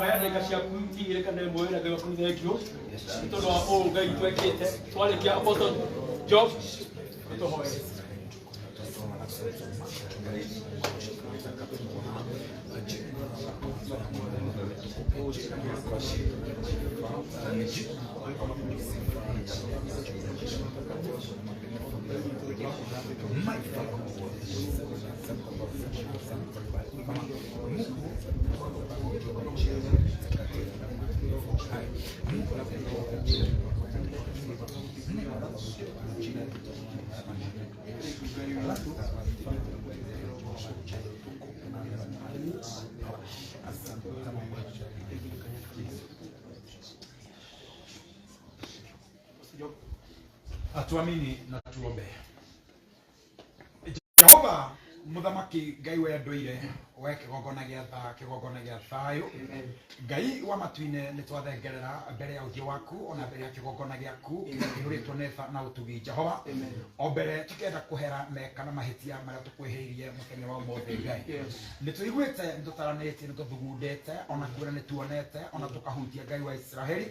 Oya ndagĩka ciaku igĩrĩ kana ĩmwe na Ngai waku nĩ thengiũ nĩ tondũ wa ũũ Ngai twekĩte twarĩkia Apostle Job tũhoe. Tuamini na tuombe. Jehova Mũthamaki Ngai we ndũire, we kĩgongona gĩa tha, kĩgongona gĩa thayũ, Ngai wa matu-inĩ, nĩ twathengerera mbere ya ũthiũ waku ona mbere ya kĩgongona gĩaku kĩrĩa kĩihũrĩtwo nĩ tha na ũtugi. Jehova, o mbere tũkĩenda kũhera meka na mahĩtia marĩa tũkwĩhĩirie mũthenya wa ũmũthĩ. Ngai, nĩ tũiguĩte, nĩ tũtaranĩtie, nĩ tũthugundĩte, ona kuona nĩ tuonete, ona tũkahutia. Ngai wa Israheli,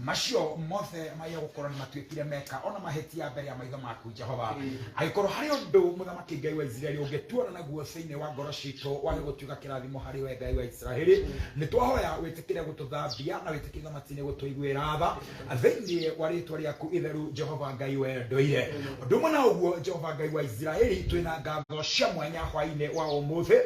macio mothe maya gũkorwo nĩ matuĩkire meka ona mahĩtia mbere ya maitho maku. Jehova, angĩkorwo harĩ ũndũ, Mũthamaki Ngai wa Isiraeli, ũngĩtuona naguo thĩinĩ wa ngoro citũ wage gũtuĩka kĩrathimo harĩ we, Ngai wa Isiraeli, nĩ twahoya wĩtĩkĩre gũtũthambia na wĩtĩkĩre matinĩ gũtũiguĩra tha thĩinĩ wa rĩtwa rĩaku itheru, Jehova Ngai we ndũire. Ũndũ ũmwe na ũguo, Jehova Ngai wa Isiraeli, twĩna ngatho cia mwanya hwainĩ wa ũmũthĩ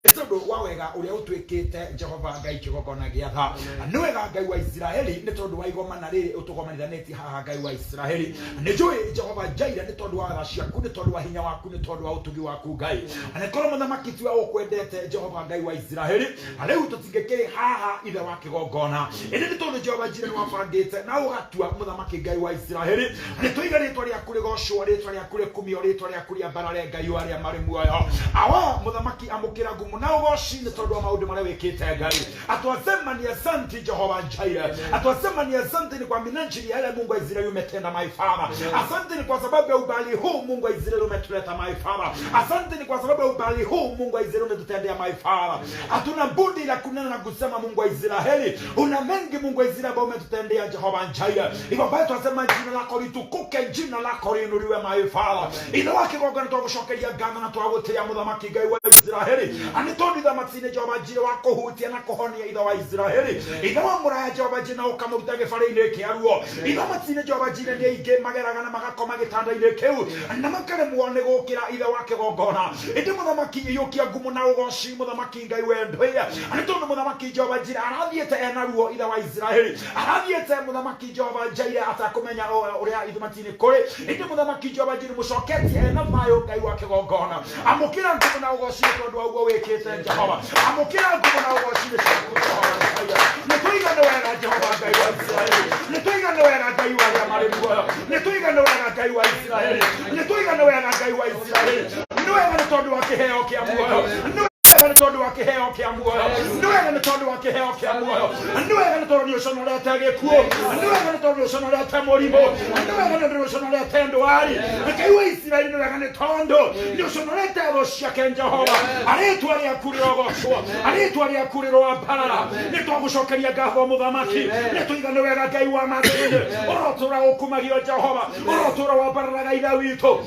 nĩ tondũ wa wega ũrĩa ũtwĩkĩte. Jehova Ngai kĩgongona gĩa tha, nĩ wega, Ngai wa Isiraeli, nĩ tondũ wa igomana rĩrĩ ũtũgomanithanĩtie haha. Ngai wa Isiraeli, nĩ njũĩ, Jehova Jaira, nĩ tondũ wa tha ciaku, nĩ tondũ wa hinya waku, nĩ tondũ wa ũtugi waku. Ngai, nĩ korwo mũthamaki tiwe ũkwendete, Jehova Ngai wa Isiraeli, rĩu tũtingĩkĩrĩ haha, ithe wa kĩgongona. Ĩndĩ nĩ tondũ Jehova Jira nĩ wabangĩte na ũgatua, Mũthamaki Ngai wa Isiraeli, nĩ tũiga rĩtwa rĩaku rĩgocwo, rĩtwa rĩaku rĩkumio, rĩtwa rĩaku rĩambarare, Ngai wa arĩa marĩ muoyo. Awa Mũthamaki, amũkĩra ngumo na ũgoci nĩ tondũ wa maũndũ marĩa wĩkĩte. Ngai, atwasema ni asanti. Jehova Jaire, atwasema ni asante ni kwa minajili ya yale Mungu wa Israeli umetenda. My Father, asante ni kwa sababu ya ubali huu Mungu wa Israeli umetuleta. My Father, asante ni kwa sababu ya ubali huu Mungu wa Israeli umetutendea. My Father, hatuna budi la kunena na kusema, Mungu wa Israeli, una mengi, Mungu wa Israeli, ambao umetutendea. Jehova Jaire, hivyo basi twasema jina lako litukuke, jina lako liinuliwe. My Father, ithe wa kĩgongona, twagũcokeria ngatho na twagũtĩĩa, Mũthamaki Ngai wa Israeli, nĩ tondũ ithamatini Jehova Jire wa kũhutia na kũhonia, ithe wa Israeli, ithe wa mũraya, Jehova Jire, na ũkamũruta gĩbarĩ-inĩ kĩa ruo. Ithamatini Jehova Jire, nĩ aingĩ mageraga na magakoma gĩtanda-inĩ kĩu na makaremwo nĩ gũkĩra, ithe wa kĩgongona. Ĩndĩ Mũthamaki, iyũkia ngumo na ũgoci, Mũthamaki Ngai wendũire, nĩ tondũ Mũthamaki Jehova Jire arathiĩte ena ruo, ithe wa Israeli, arathiĩte, Mũthamaki Jehova Jaire, atakũmenya ũrĩa ithumatini kũrĩ. Ĩndĩ Mũthamaki Jehova Jire, mũcoketie ena thayũ. Ngai wa kĩgongona, amũkĩra ngumo na ũgoci nĩ tondũ wa ũguo wĩkĩte. Jehova, amũkĩra ngumo na ũgoci nĩ ciaku. Jehova Ngai, nĩ tũiga nĩ wega. Jehova Ngai wa Isiraeli, nĩ tũiga nĩ wega. Ngai wa arĩa marĩ muoyo, nĩ tũiga nĩ wega. Ngai wa Isiraeli, nĩ tũiga nĩ wega. Ngai wa Isiraeli, nĩ wega nĩ tondũ wa kĩheo kĩa muoyo, nĩ wega nĩ tondũ wa kĩheo kĩa muoyo, nĩ wega nĩ tondũ wa kĩheo kĩa muoyo, nĩ wega nĩ tondũ nĩ ũconorete gĩkuũ, nĩ wega nĩ tondũ nĩ ũconorete mũrimũ, nĩ wega nĩ tondũ nĩ ũconorete ndwari. Ngai wa Isiraeli, nĩ wega nĩ tondũ nĩ ũconorete thũ ciake. Jehova, arĩtwa rĩaku rĩrogocwo, arĩtwa rĩaku rĩroambarara. Nĩ twagũcokeria ngatho, Mũthamaki, nĩ tũiga nĩ wega. Ngai wa mathĩinĩ, ũrotũra ũkumagio. Jehova, ũrotũra wambararaga, ithe witũ,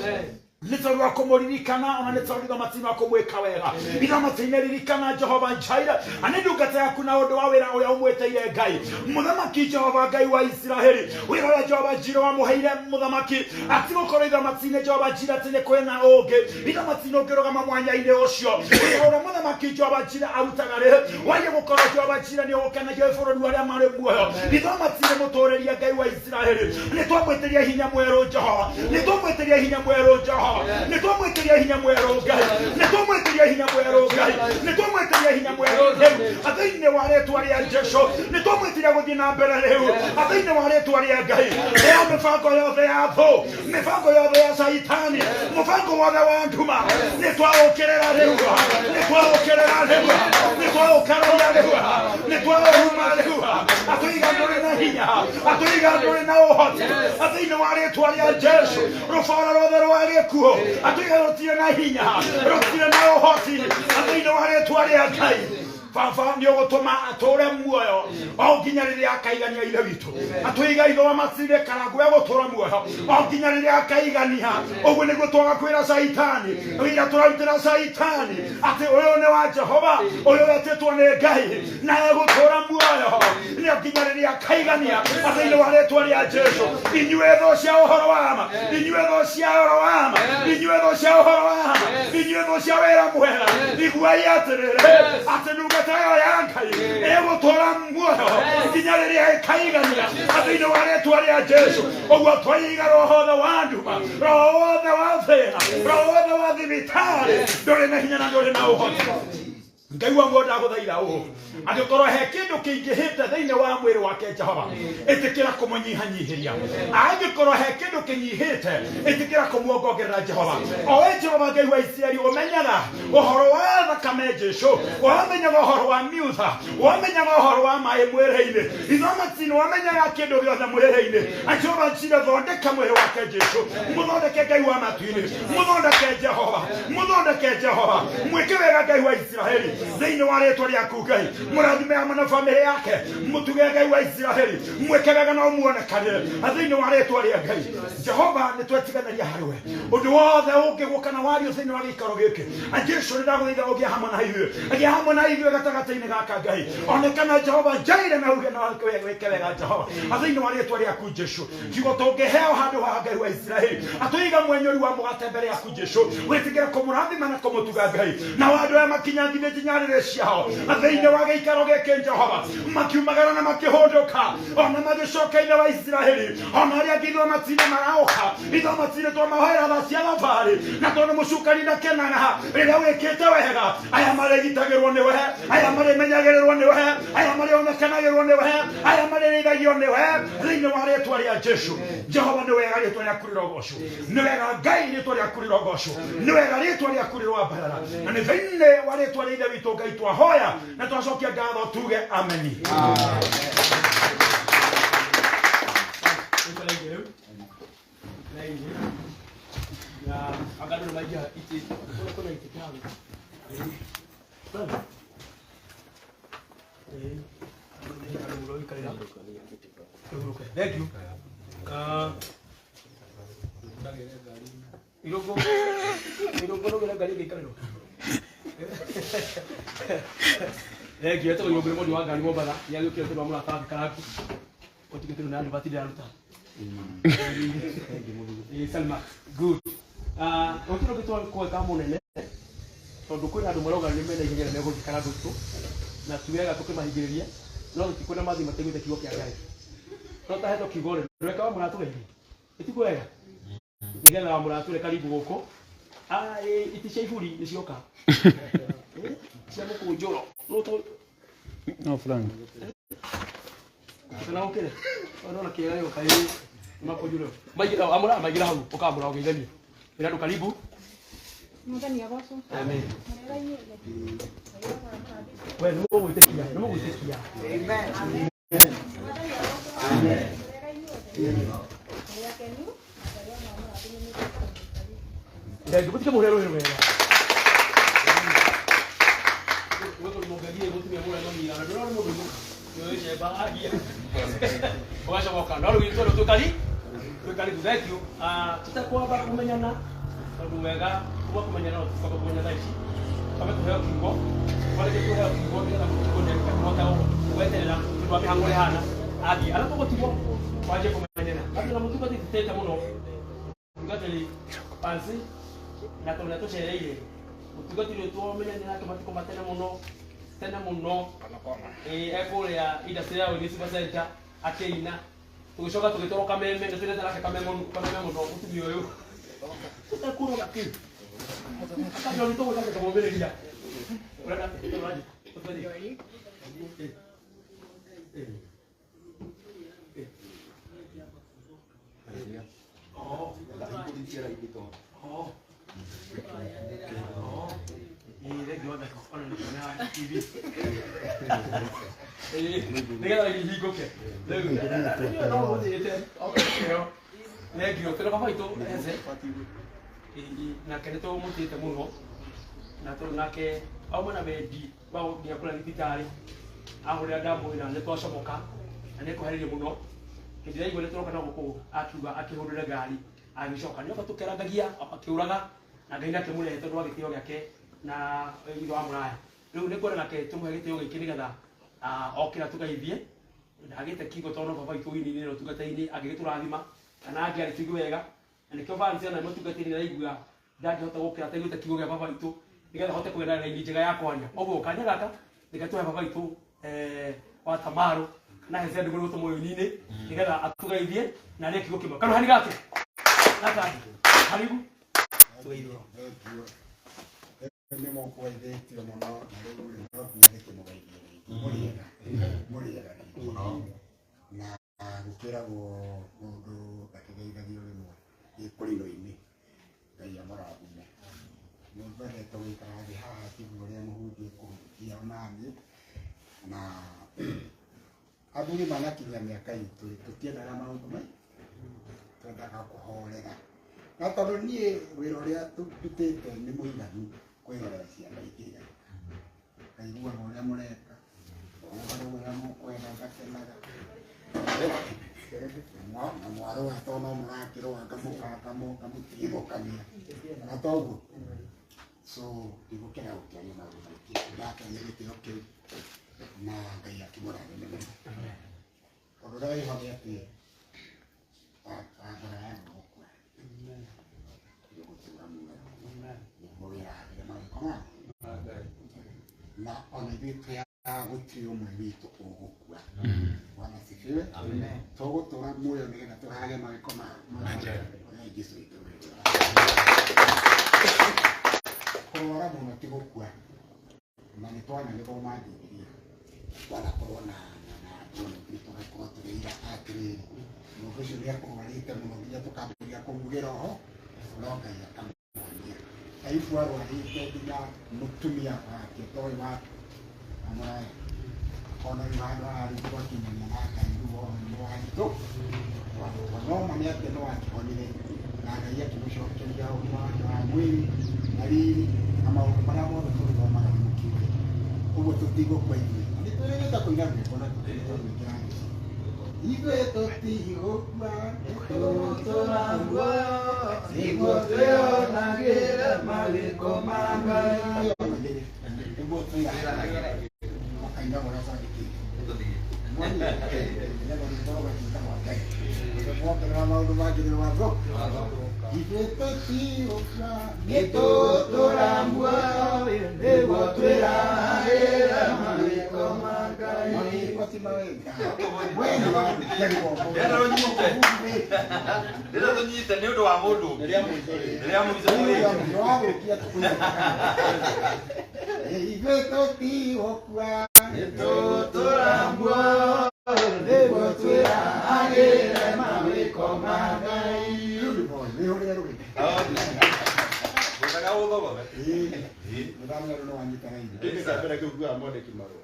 nĩ tondũ wa kũmũririkana ona nĩ tondũ ithamatini wa kũmwĩka wega. Ithamatini, ririkana Jehova Njaira nĩ ndungata yaku na ũndũ wa wĩra ũrĩa ũmwĩtĩire. Ngai Mũthamaki Jehova Ngai wa Isiraeli, wĩra ũrĩa Jehova Njira wamũheire, Mũthamaki, atigũkorwo ithamatini Jehova Njira atĩ nĩ kwĩna ũngĩ ithamatini ũngĩrũgama mwanya-inĩ ũcio. Wĩra ũrĩa Mũthamaki Jehova Njira arutaga rĩ, waiye gũkorwo Jehova Njira nĩ ũgũkenagia bũrũri wa arĩa marĩ muoyo. Ithamatini mũtũrĩria, Ngai wa Isiraeli, nĩ twamwĩtĩria hinya mwerũ. Jehova, nĩ twamwĩtĩria hinya mwerũ. Jehova, nĩ twamwĩtĩria hinya mwerũ. Ngai, nĩ twamwĩtĩria hinya mwerũ. Ngai, nĩ twamwĩtĩria hinya mwerũ rĩu thĩinĩ wa rĩtwa rĩa Jesu. Nĩ twamwĩtĩria gũthiĩ na mbere rĩu thĩinĩ wa rĩtwa rĩa Ngai. Rĩa mĩbango yothe ya thũ, mĩbango yothe ya Caitani, mũbango wothe wa nduma, nĩ twaũkĩrĩra rĩu, nĩ twaũkĩrĩra rĩu, nĩ twaũkararia rĩu, nĩ twaũruma rĩu. Atũiga ndũrĩ na hinya, atũiga ndũrĩ na ũhoti thĩinĩ wa rĩtwa rĩa Jesu. Rũbora rwothe rwa gĩkuũ, atũiga rũtirĩ na hinya, rũtirĩ na ũhoti thĩinĩ wa rĩtwa rĩa Ngai. Baba, nĩ ũgũtũma atũre muoyo o nginya rĩrĩa akaigania. Ithe witũ, atũiga ithe wa macire karangũ egũtũra muoyo o nginya rĩrĩa akaigania. Ũguo nĩguo twaga kwĩra Caitani, wĩra tũrarutĩra Caitani atĩ ũyũ nĩ wa Jehova, ũyũ wetĩtwo nĩ Ngai na egũtũra muoyo nĩ nginya rĩrĩa akaigania thĩinĩ wa rĩtwa rĩa Jesu. Inyuĩ thũ cia ũhoro wa ma, inyuĩ thũ cia ũhoro wa ma, inyuĩ thũ cia ũhoro wa ma, inyuĩ thũ cia wĩra mwega, iguai atĩrĩrĩ atĩ ndungata ĩyo ya Ngai ĩgũtũra muoyo nginya rĩrĩa ĩkaigania thĩinĩ wa rĩtwa rĩa Jesu. Ũguo twaiga roho wothe wa nduma, roho wothe wa thĩna, roho wothe wa thibitarĩ, ndũrĩ na hinya na ndũrĩ na ũhoti. Ngai wa muoyo ndagũthaitha ũũ, angĩkorwo he kĩndũ kĩingĩhĩte thĩinĩ wa mwĩrĩ wake Jehova, ĩtĩkĩra kũmũnyihanyihĩria. Angĩkorwo he kĩndũ kĩnyihĩte, ĩtĩkĩra kũmuongongerera Jehova. O we Jehova Ngai wa Isiraeli, ũmenyaga ũhoro wa thakame Jesu, wamenyaga ũhoro wa miutha, wamenyaga ũhoro wa maĩ mwĩrĩ-inĩ, ithomatini, wamenyaga kĩndũ gĩothe mwĩrĩ-inĩ. Jehova njire, thondeka mwĩrĩ wake Jesu, mũthondeke Ngai wa matu-inĩ, mũthondeke Jehova, mũthondeke Jehova, mwĩke wega Ngai wa Isiraeli, thĩinĩ wa rĩtwa rĩaku Ngai, mũrathime hamwe na bamĩrĩ yake, mũtuge Ngai wa Isiraeli, mwĩke wega na ũmuonekanĩre thĩinĩ wa rĩtwa rĩa Ngai Jehova. Nĩ twetiganĩria harĩ we ũndũ wothe ũngĩgũka na wario thĩinĩ wa gĩikaro gĩkĩ. Jesu, nĩ ndagũthaitha ũgĩe hamwe na ithuĩ, agĩe hamwe na ithuĩ gatagatĩ-inĩ gaka Ngai, onekana Jehova Jaire, na uge na wĩke wega Jehova thĩinĩ wa rĩtwa rĩaku Jesu. Kiugo tũngĩheo handũ haha Ngai wa Isiraeli, atũiga mwenyũri wa mũgate mbere yaku Jesu, wĩtĩkĩre kũmũrathima na kũmũtuga Ngai. Nao andũ aya makinyangithĩtie nyarĩrĩ ciao thĩinĩ wa gĩikaro gĩkĩ Jehova, makiumagara na makĩhũndũka, ona magĩcoka ithe wa Isiraeli, ona arĩa angĩ ithuĩ matirĩ maraũka, ithuĩ matirĩ twamahoera tha cia thabarĩ, na tondũ mũcukani ndakenaga rĩrĩa wĩkĩte wega. Aya marĩgitagĩrwo nĩwe, aya marĩmenyagĩrĩrwo nĩwe, aya marĩonekanagĩrwo nĩwe, aya marĩrĩithagio nĩwe thĩinĩ wa rĩtwa rĩa Jesu. Jehova, nĩ wega, rĩtwa rĩaku rĩrogocwo. Nĩ wega Ngai, rĩtwa rĩaku rĩrogocwo. Nĩ wega, rĩtwa rĩaku rĩroambarara, na nĩ thĩinĩ wa rĩtwa rĩa ithe witũ Ngai twahoya na twacokia ngatho, tuge ameni. Na anga andũ nĩmaingĩha itĩ, kũrĩa kwĩna itĩ kĩharo. Ĩĩ. Andũ mũroikarĩra. Tũhurũke. Thank you. Ah, irũngũ irũngũ rũgĩre ngari ĩngĩikarĩrwo. Thank you. Etagwo irũngũ nĩ mũndũ wa ngari Mombatha. Nĩagĩũkire tondũ wa mũrata wake Karangu. Ũtigĩte na andũ batindĩraruta. Ĩĩ, Salma. Good. Ah, gũtirĩ ũngĩ tweka mũnene tondũ kwĩna andũ marauga nĩ mena ihenya na megũthiĩ Karangũ na ti wega tũkĩmahingĩrĩria, no tũtikwenda mathiĩ mataiguĩte kiugo kĩa Ngai. No tahetwo kiugo rĩ, ndũreka wa mũratũgeithie, ĩtiguo wega nĩgetha wa mũratũre karibu gũkũ. Ah, ĩ, iti cia iburi nĩ cioka. Ĩ, cia mũkũnjũro no to No, Frank. Kana ũkĩre ũrona kĩega gĩũka, ĩ makũnjũro maigĩra amũra maigĩra hau ũkamũra ũgeithanie wĩra andũ karibu. Mwathani agocwo. Amen. Mũrĩega inyuothe. We nĩ mũgwĩtĩkia, nĩ mũgwĩtĩkia. Mwathani agocwo. Mũrĩega inyuothe. Mũrĩ akenu na Ngai ona amũrathime nĩ ũndũ wa kũmũikarĩra. Thengiũ, mũtige mũhũre rũhĩ rwega. Mũngagie mũtumia mũrĩa mamira na ndũrona mũndũ ũyũ nĩũgĩcemba agia ũgacomoka, no rĩu ithuĩ twĩkari twĩkari. Thank you. Ah, tũtekwamba kũmenyana, tondũ wega kuma kũmenyana no tũkwamba kũmenya thaa ici, twambe tũheo kiugo, twarĩkia kũheo kiugo nĩgetha mũtukũ nĩakũhota gweterera tondũ wa mĩhang'o ũrĩa ĩhana athiĩ arĩa tũgũtigwo twanjie kũmenyana atĩ na mũtungatĩ tũtete mũno mũtungatĩri Pansi, na tondũ nĩatũcereire mũtungatĩri ũyũ twamenyanire nake matukũ ma tene mũno tene mũno. Ĩĩ, ekũrĩa industry ya Ũini Super Center akĩina, tũgĩcoka tũgĩtwarwo Kameme na twendete nake Kameme Kameme mũno mũtumia ũyũ tũtekũrora kĩ akajori tũgũcoka tũkũmĩrĩria. Ũrenda ũrathiĩ? Ũthiĩ? Ĩĩ. Ĩĩ. Oh. Oh. Oh. Ĩĩ, thengiũ wa Theko, ona nĩ kuona TV. Ĩĩ, nĩgetha ihingũke. Rĩu, no ũthiĩte, okay, thengiũ. Twĩna baba witũ Eze. Ĩĩ, nake nĩ tũmũtĩĩte mũno na tondũ nake auma na wendi wa nginya kũrĩa thibitarĩ ahũrĩra ndamwĩra nĩ twacomoka na nĩ ekwehereirie mũno hĩndĩ ĩrĩa aigua nĩ tũroka na gũkũ, akiuga akĩhũrĩre ngari agĩcoka nĩ oka tũkerangagia akĩũraga na Ngai nake mũrehe tondũ wa gĩtĩo gĩake na ithe wa mũraya. Rĩu nĩ kwenda nake tũmũhe gĩtĩo gĩkĩ nĩgetha okĩra tũgeithie ndagĩte kiugo, tondũ no baba witũ wini-inĩ na ũtungata-inĩ angĩgĩtũrathima kana angĩarĩ tũigue wega, na nĩkĩo fans ona mũtungatĩri nĩaraigua ndangĩhota gũkĩra ataiguĩte kiugo gĩa baba witũ nĩgetha ahote kũgĩa na raini njega ya kwaria. Ũguo kanya gaka reke tũhe baba witũ wa Tamaru kana Hezea ndũgũ nĩguo tũmũyũni-inĩ nĩgetha atũgeithie na arĩe kiugo kĩmwe karuhani gake gaka. Karibu, tũgeithie. Nĩ mũkũgeithĩtio mũno na rĩu rĩ no nginya ndĩkĩmũgeithie rĩngĩ. Mũrĩega, mũrĩega rĩngĩ. Na gũkĩragwo mũndũ ndakĩgeithagio rĩmwe gĩkũrĩro-inĩ. Ngai amũrathime. Nĩ ngwendete gũikara thĩ haha tiguo ũrĩa mũhunjia ekũhunjia onaniĩ. Na athuri manakinyia mĩaka itũ rĩ, tũtiendaga maũndũ maingĩ, twendaga kũhorera. Na tondũ niĩ wĩra ũrĩa ndutĩte nĩ mũiganu kwĩrorera ciana ikĩigana. Ngaiguaga ũrĩa mũreka, ũhoro ũrĩa mũkwenda ngakenaga. Na mwarũa to no mũrakĩrũa ngamũtigithũkania. Na toguo. So ndigũkena gũkĩaria maũndũ maingĩ. Ndakenia gĩtĩo kĩu na Ngai akĩmũrathime mũno. Ũndũ ũrĩa wĩho nĩ atĩ ngoro yangu gũkua nĩgũtũra muoyo nĩguo wĩrahagĩre mawĩko maku. Na ona ithuĩ twĩ aya gũtirĩ ũmwe witũ ũgũkua. Bwana asifiwe. Tũgũtũra muoyo nĩgetha tũrahage mawĩko ma ũrĩa Jesũ witũ wĩtũ. Kũrwara mũno ti gũkua. Na nĩ twanagĩthoma Bibilia. Twanakorwo na nĩ tũgakorwo tũrĩira atĩrĩrĩ mũndũ ũcio nĩ akũrwarĩte mũno nginya tũkambĩrĩria kũmugĩra oho no Ngai akamũhonia. Ayubu arwarĩte nginya mũtumia wake toĩ wake amũrae ona rĩu handũ hararĩ tũgakinyania na Ngai rĩu ũhoro nĩ waritũ no ma nĩ atĩ no akĩhonire na Ngai akĩmũcokeria ũgima wake wa mwĩrĩ na riri na maũndũ marĩa mothe tũgĩthomaga nĩ mũkiuge ũguo tũtigũkua ithuĩ. Na nĩ twĩrĩgĩte kũina rwĩmbo na tũtĩrĩte rwĩkĩra ithuĩ tũtigũkua nĩtũgũtũra muoyo nĩguo twĩonagĩre mawĩko ma Ngai. Nĩguo twĩrahagĩre ũkaina ũrĩa twandĩkĩte. Mwongerera maũndũ mangĩ nĩ watho. Ithuĩ tũtigũkua nĩtũgũtũra muoyo nĩguo twĩrahagĩre mawĩko ma Ngai. Mawĩko ti mawega. We nĩ wandĩkire Ndĩra Ndĩra tũnyite nĩ ũndũ wa mũndũ ũngĩ. Rĩrĩa mũico rĩ. Ithuĩ tũtigũkua Nĩtũtũra muoyo nĩguo twĩrahagĩre mawĩko ma Ngai. Wĩhũrĩre rũgĩo. Ngwendaga ũthogothe. Mũthami ũyũ nĩ wanyitaga indo. Kĩndũ kĩa mbere kĩu kugaga mwandĩki marũa.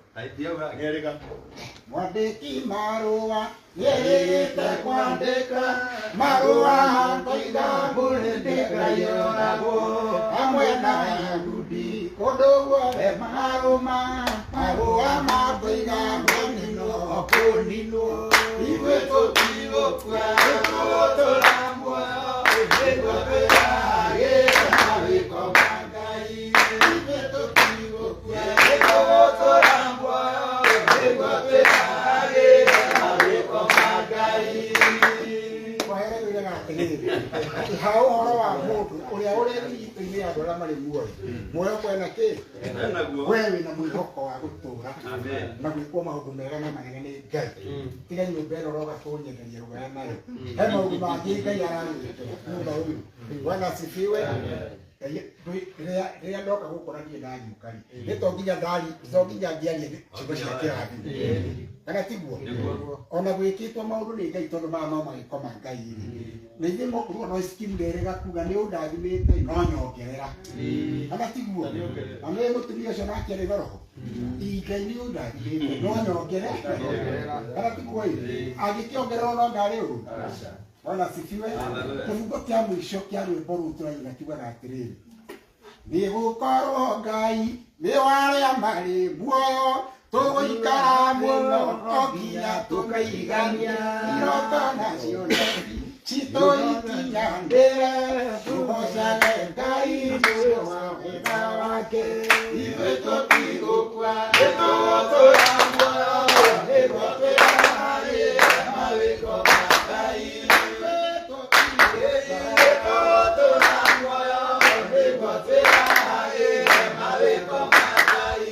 Nĩerĩga. Mwandĩki marũa nĩerĩgĩte kwandĩka marũa ngoiga mũrĩndĩ Ngai hamwe na Ayahudi kũndũ guothe marũma marũa ma ngoiga kũninwo kũninwo ithuĩ tũtigũkua nĩtũgũtũra muoyo nĩguo twĩrahagĩre mawĩko ma Ngai ithuĩ tũtigũkua nĩtũgũtũra muoyo nĩguo twĩrahagĩre mawĩko ma Ngai. Kwahere wĩraga atĩrĩrĩ atĩ ha ũhoro wa mũndũ ũrĩa ũrĩ thiritũ-inĩ ya andũ arĩa marĩ muoyo muoyo kwena kĩ Enaguo. we wĩna mwĩhoko wa gũtũra Amen. na gwĩkwo maũndũ mega na manene nĩ Ngai tiga nyũmba ĩno ũroka kũnyenderia rũgaya nayo he maũndũ mangĩ Ngai aragwĩkĩra thutha ũyũ. Bwana asifiwe. Rĩrĩa ndoka gũkũ na niĩ ndanyuka rĩ nĩ to nginya ndari to nginya ngĩarie ciugo cia kĩrathimo kana tiguo ona gwĩkĩtwo maũndũ nĩ Ngai tondũ maya no mawĩko ma Ngai rĩ na ithuĩ mokorwo no skimu nderĩga kuga nĩ ũndathimĩte no nyongerera kana tiguo na nĩ mũtumia ũcio nake arĩ roho Ngai nĩ ũndathimĩte no nyongerera kana tiguo ĩ angĩkĩongerera no ngarĩ ũru. Bwana asifiwe. Kĩbungo kĩa mũico kĩa rwĩmbo rũu tũraina kiugaga atĩrĩrĩ nĩgũkorwo Ngai nĩ warĩa marĩ muoyo tũgũikara mũno o nginya tũkaigania iroto nacio citũ ikinyanĩre tũgocage Ngai nĩ wa wega wake ithuĩ tũtigũkua nĩtũgũtũra muoyo nĩguo twĩrahagĩre mawĩko ma Ngai ithuĩ tũtigũkua nĩtũgũtũra muoyo nĩguo twĩrahagĩre mawĩko ma Ngai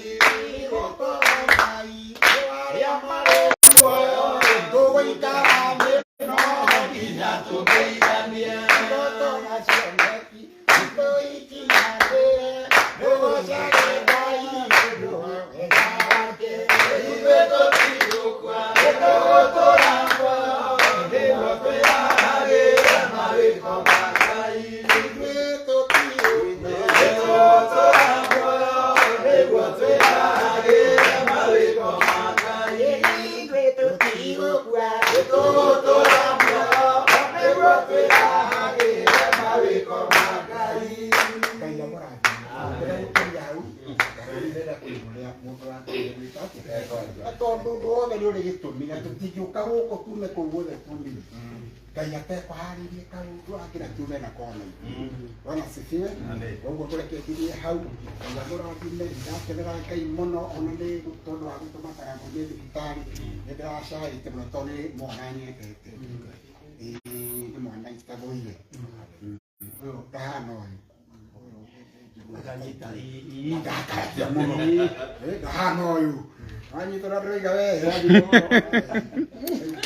nĩgũkorwo Ngai nĩ warĩa marĩ muoyo tũgũikara mũno nginya tũkaiganie iroto nacio citũ ikinyanĩre tũgocage Ndĩrenda kũigua ũrĩa mũndũ wagĩrĩire gwĩka atĩa. Na tondũ ũndũ wothe nĩ ũrĩ gĩtũmi na tũtingĩũka gũkũ tume kũu guothe tumire Ngai atekũharĩrie kaũndũ akĩra tume na kona. Bwana asifiwe. Koguo kũreke nginyie hau. Ngai amũrathime. Ndakenera Ngai mũno ona nĩ tondũ wa gũtũma Karangũ thiĩ thibitarĩ. Nĩ ndĩracaĩte mũno tondũ nĩ mwana nyendete. Ĩĩ, nĩ mwana itathũire. Ũyũ ndahana ũyũ. Ndakaratia mũno. Ndahana ũyũ. Wanyita na ndĩroiga we.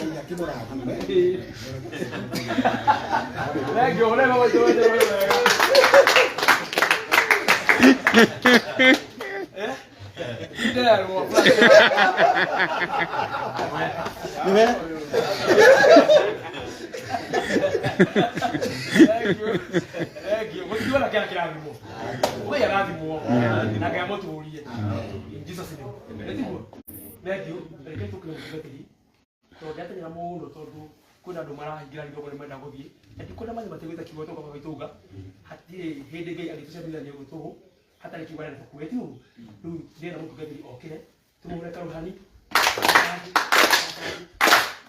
Ngai akĩmũrathime. Thank you. Ũrĩa baba witũ wega. Eh? Nderwo. Nĩwe? Thank you. Thank you. Gũtiwa na kĩara kĩrathimwo. Ngai arathimwo. Na Ngai amũtũrie. In Jesus name. Nĩtiguo? Thank you. Reke tũkĩre mũtungatĩri. Tondũ ndatenyera mũno tondũ kwĩna andũ marahingĩra gĩthoko nĩ marenda gũthiĩ. Na ndikwenda mathiĩ mategwĩta kiugo tondũ baba witũ auga hatirĩ hĩndĩ Ngai angĩtũcemania ũguo tũhũ hatarĩ kiugo arenda tũkue ti ũguo. Rĩu ndĩrenda mũtungatĩri okĩre tũmũhũre karuhani.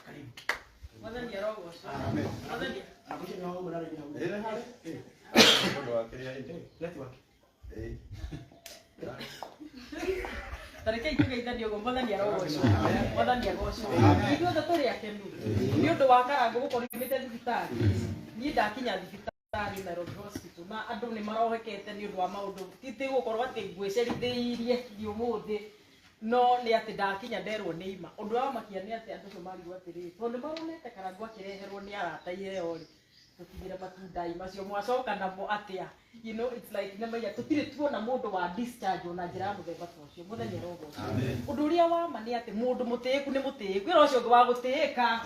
Karibu. Mwathani arogocwo. Mwathani Network. Tareke tũgeithanie ũguo Mwathani arogocwo. Mwathani agocwo. Ithuothe tũrĩ akenu nĩ ũndũ wa Karangũ gũkorwo imĩte thibitarĩ. Niĩ ndakinya thibitarĩ Nairobi Hospital na andũ nĩ marohekete nĩ ũndũ wa maũndũ ti gũkorwo atĩ ngwĩcerithĩirie thiĩ ũmũthĩ no nĩ atĩ ndakinya nderwo nĩ ima. Ũndũ wa makia nĩ atĩ andũ acio marigwo atĩrĩrĩ, tondũ nĩ maronete Karangũ akĩreherwo nĩ arata iheo rĩ, tũtigire matunda macio mwacoka namo atĩa? You know, it's like nĩ maiga tũtirĩ tuona mũndũ wa discharge ona njĩra ya mũthemba ta ũcio. Mwathani arogocwo. Ũndũ ũrĩa wa ma nĩ atĩ mũndũ mũtĩĩku nĩ mũtĩĩku, ĩra ũcio ũngĩ wa gũtĩĩka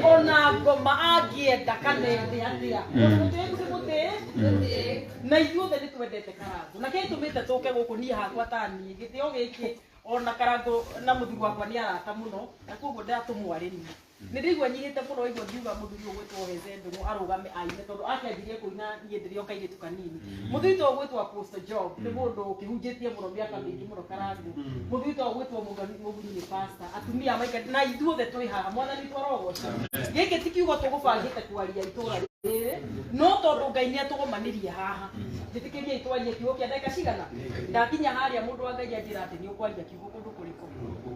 ona ngoma angĩenda kana ende atĩa, mũndũ mũtĩĩku nĩ mũtĩĩku. Na ithuothe nĩ twendete Karangũ, na kĩrĩa gĩtũmĩte tũke gũkũ niĩ hakwa ta niĩ gĩtĩo gĩkĩ ona Karangũ na mũthuri wakwa nĩ arata mũno, na koguo ndatũmwo arĩ niĩ. Nĩ ndĩigua nyihĩte mũno igua ngiuga mũthuri ũgwĩtwo Heze Ndũng'ũ arũgame aine tondũ akĩanjirie kũina niĩ ndĩrĩ o kairĩtu kanini. Mũthuri to ũgwĩtwo Apostle Job nĩ mũndũ ũkĩhunjĩtie mũno mĩaka mĩingĩ mũno Karangũ. Mũthuri to ũgwĩtwo Mũguni nĩ pastor. Atumia maika na ithuothe twĩ haha Mwathani witũ arogocwo. Gĩkĩ ti kiugo tũgũbangĩte kwaria itũra rĩrĩ no tondũ Ngai nĩ atũgomanirie haha. Njĩtĩkĩriei twarie kiugo kĩa ndagĩka cigana. Ndakinya harĩa mũndũ wa Ngai anjĩra atĩ nĩ ũkwaria kiugo kũndũ kũrĩkũ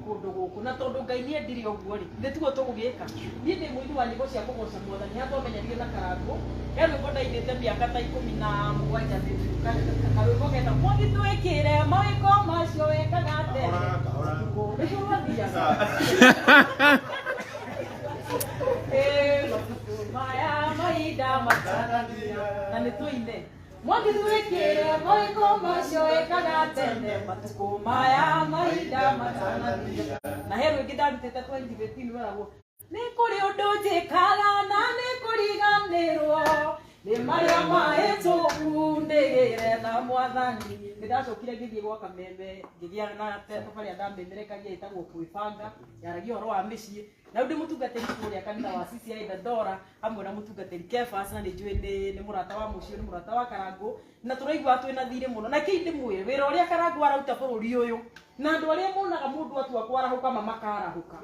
kũndũ gũkũ, na tondũ Ngai nĩ endire ũguo rĩ, nĩ tiguo tũgũgĩka. Niĩ ndĩ mũini wa nyĩmbo cia kũgoca Mwathani, haha twamenyanire na Karangũ, he rwĩmbo ndainĩte mĩaka ta 17 mĩthiru, karwĩmbo getagwo Mwathi twĩkĩre mawĩko macio wekaga tene. Nĩguo rwathiaga. Matukũ maya mahinda matanathira, na nĩ tũine. Mwathi twĩkĩre mawĩko macio wekaga tene, matukũ maya mahinda matanathira. Na he rwĩngĩ ndarutĩte 2015 rweragwo nĩ kũrĩ ũndũ njĩkaga na nĩ kũriganĩrwo nĩ marĩa mahĩtũku ndĩgĩre na Mwathani. Nĩ ndacokire ngĩthiĩ gwa Kameme ngĩgĩa na thabarĩ ndamemerekagia ĩtagwo kwĩbanga, yaragia ũhoro wa mĩciĩ. Na rĩu ndĩ mũtungatĩri kũrĩa kanitha wa CCI Dandora hamwe na mũtungatĩri Kefas, na nĩ njũĩ nĩ mũrata wa mũciĩ, nĩ mũrata wa Karangũ, na tũraigua twĩna thirĩ mũno. Na kĩi ndĩmwĩre wĩra ũrĩa Karangũ arauta bũrũri ũyũ, na andũ arĩa monaga mũndũ atua kwarahũka makarahũka.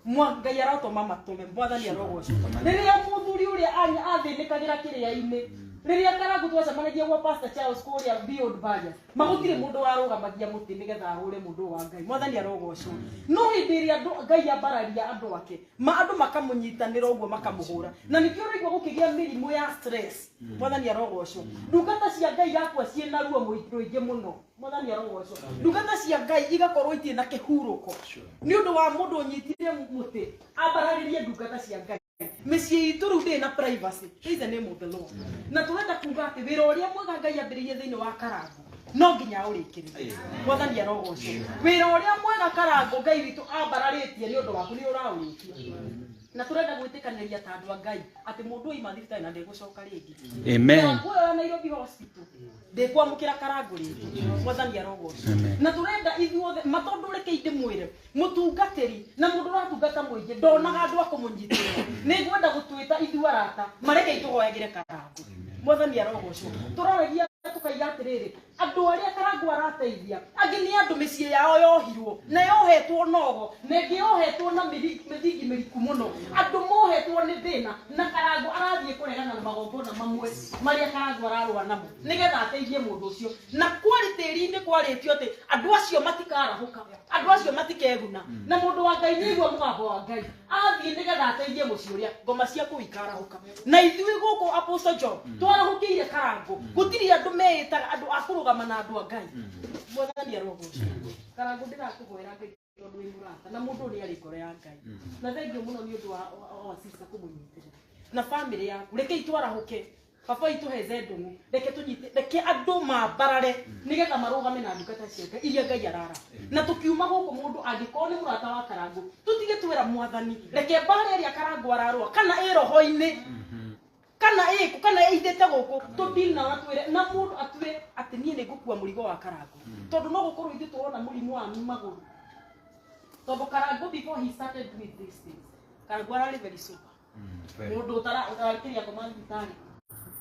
Ngai arotũma matũme, Mwathani arogocwo. Rĩrĩa mũthuri ũrĩa athĩnĩkagĩra kĩrĩa-inĩ, rĩrĩa Karangũ twacemanagia gwa Pastor Charles kũrĩa Beyond Barriers, magũtirĩ mũndũ warũgamagia mũtĩ nĩgetha ahũre mũndũ wa Ngai. Mwathani arogocwo. No hĩndĩ ĩrĩa andũ Ngai ambararia andũ ake, andũ makamũnyitanĩra ũguo makamũhũra. Na nĩkĩo ũraigua gũkĩgĩa mĩrimũ ya stress. Mwathani arogocwo. Ndungata cia Ngai igakua ciĩna ruo rũingĩ mũno. Mwathani arogocwo. Ndungata cia Ngai igakorwo itirĩ na kĩhurũko nĩ ũndũ wa mũndũ ũnyitire mũtĩ ambararĩrie ndungata cia Ngai. Mĩciĩ itũ rĩu ndĩrĩ na privacy. Praise the name of the Lord. Na tũrenda kuga atĩ wĩra ũrĩa mwega Ngai ambĩrĩirie thĩinĩ wa Karangũ no nginya aũrĩkĩrĩrie. Mwathani arogocwo. Wĩra ũrĩa mwega Karangũ Ngai witũ ambararĩtie nĩ ũndũ waku nĩ ũraũrĩkia. Na tũrenda gwĩtĩkanĩria ta andũ a Ngai atĩ mũndũ oima thibitarĩ na ndegũcoka rĩngĩ. Amen. Karangũ ũyũ wa Nairobi Hospital ndĩkwamũkĩra Karangũ rĩngĩ. Mwathani arogocwo. Na tũrenda ithuothe matondũ reke ndĩmwĩre mũtungatĩri na mũndũ ũratungata mũingĩ ndonaga andũ a kũmũnyitĩrĩra. Nĩ ngwenda gũtwĩta ithuĩ arata mareke itũhoyagĩre Karangũ. Mwathani arogocwo. Tũraragia tũkaiga atĩrĩrĩ, Andũ arĩa Karangũ arateithia angĩ nĩ andũ mĩciĩ yao yohirwo na yohetwo nogo na ĩngĩ yohetwo na mĩthingi mĩriku mũno. Andũ mohetwo nĩ thĩna na Karangũ arathiĩ kũregana na magongona mamwe marĩa Karangũ ararũa namo nĩgetha ateithie mũndũ ũcio. Na kwarĩ tĩri-inĩ kwarĩtio atĩ andũ acio matikarahũka, andũ acio matikeguna, na mũndũ wa Ngai nĩaigua mũgambo wa Ngai athiĩ nĩgetha ateithie mũciĩ ũrĩa ngoma cia kũu ikarahũka. Na ithuĩ gũkũ Apostle John twarahũkĩire Karangũ, gũtirĩ andũ meĩtaga andũ a kũrũgama na andũ a Ngai. Mwathani arogocwo. Karangũ ndĩrakũhoera Ngai tondũ wĩ mũrata na mũndũ ũrĩa arĩ ngoro ya Ngai, na thengiũ mũno nĩ ũndũ wa sister kũmũnyitĩrĩra na family yaku. Reke itwarahũke baba itũ heze ndũng'ũ, reke tũnyite, reke andũ mambarare nĩgetha marũgame na ndungata cia Ngai iria Ngai arara. Na tũkiuma gũkũ mũndũ angĩkorwo nĩ mũrata wa Karangũ, tũtige twĩra Mwathani reke mbara ĩrĩa Karangũ ararũa kana ĩ roho-inĩ kana ĩkũ kana ĩithĩte gũkũ tũdeal nao na twĩre na mũndũ atue atĩ niĩ nĩ ngũkua mũrigo wa Karangũ, tondũ no gũkorwo ithuĩ tũrona mũrimũ wa magũrũ. Tondũ Karangũ before he started with these things, Karangũ ararĩ very sober, mũndũ ũtarakĩria ngoma thibitarĩ.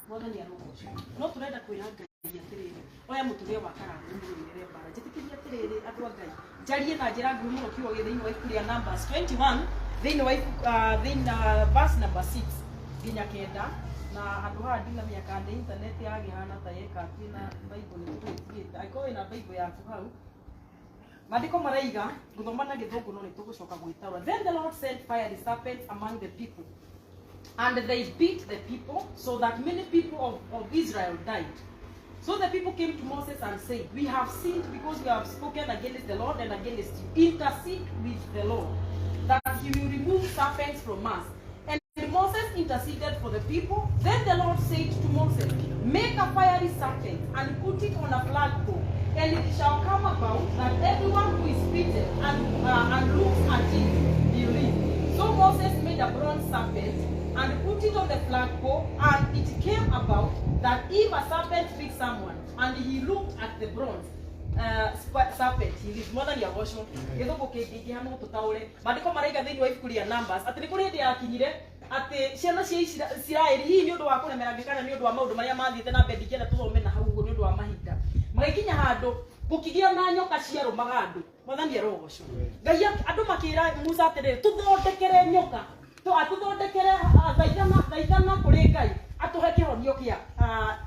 Mwathani arogocwo. No tũrenda kwĩra Ngai atĩrĩrĩ, oya mũtũrĩre wa Karangũ mũrũĩrĩre mbara. Njĩtĩkĩria atĩrĩrĩ, andũ a Ngai, njarie na njĩra nguhĩ mũno kiugo gĩ thĩinĩ wa ibuku rĩa Numbers 21, thĩinĩ wa ibuku thĩinĩ verse number 6 nginya 9. Na handũ haha ndinamenya kana nĩ internet yagĩhana ta yeka atĩ na Bible nĩ tũgĩtigĩte. Angĩkorwo wĩna Bible yaku hau, maandĩko maraiga gũthoma na Gĩthũngũ, no nĩ tũgũcoka gwĩtaũra. Then the Lord sent fiery serpents among the people, and they beat the people so that many people of Israel died. So the people came to Moses and said, "We have sinned because we have spoken against the Lord and against you. Intercede with the Lord that he will remove serpents from us." And Moses interceded for the people. Then the Lord said to Moses, "Make a fiery serpent and put it on a flagpole. And it shall come about that everyone who is bitten and looks at it will live." So Moses made a bronze serpent and put it on the flagpole, and it came about that if a serpent bit someone and he looked at the bronze serpent, he lived. Mwathani agocwo. Gĩthũngũ kĩngĩingĩha no tũtaũre. Maandĩko maraiga thĩinĩ wa ibuku rĩa Numbers atĩ nĩ kũrĩ hĩndĩ yakinyire atĩ ciana cia Isiraeli, hihi nĩ ũndũ wa kũremera Ngai kana nĩ ũndũ wa maũndũ marĩa mathiĩte na mbere, ndingĩenda tũthome na hau ũguo nĩ ũndũ wa mahinda, magĩkinya handũ gũkĩgĩa na nyoka ciarũmaga andũ. Mwathani arogocwo. Ngai andũ makĩra Musa atĩrĩrĩ, tũthondekere nyoka, atũthondekere, thaithana, thaithana kũrĩ Ngai atũhe kĩhonio kĩa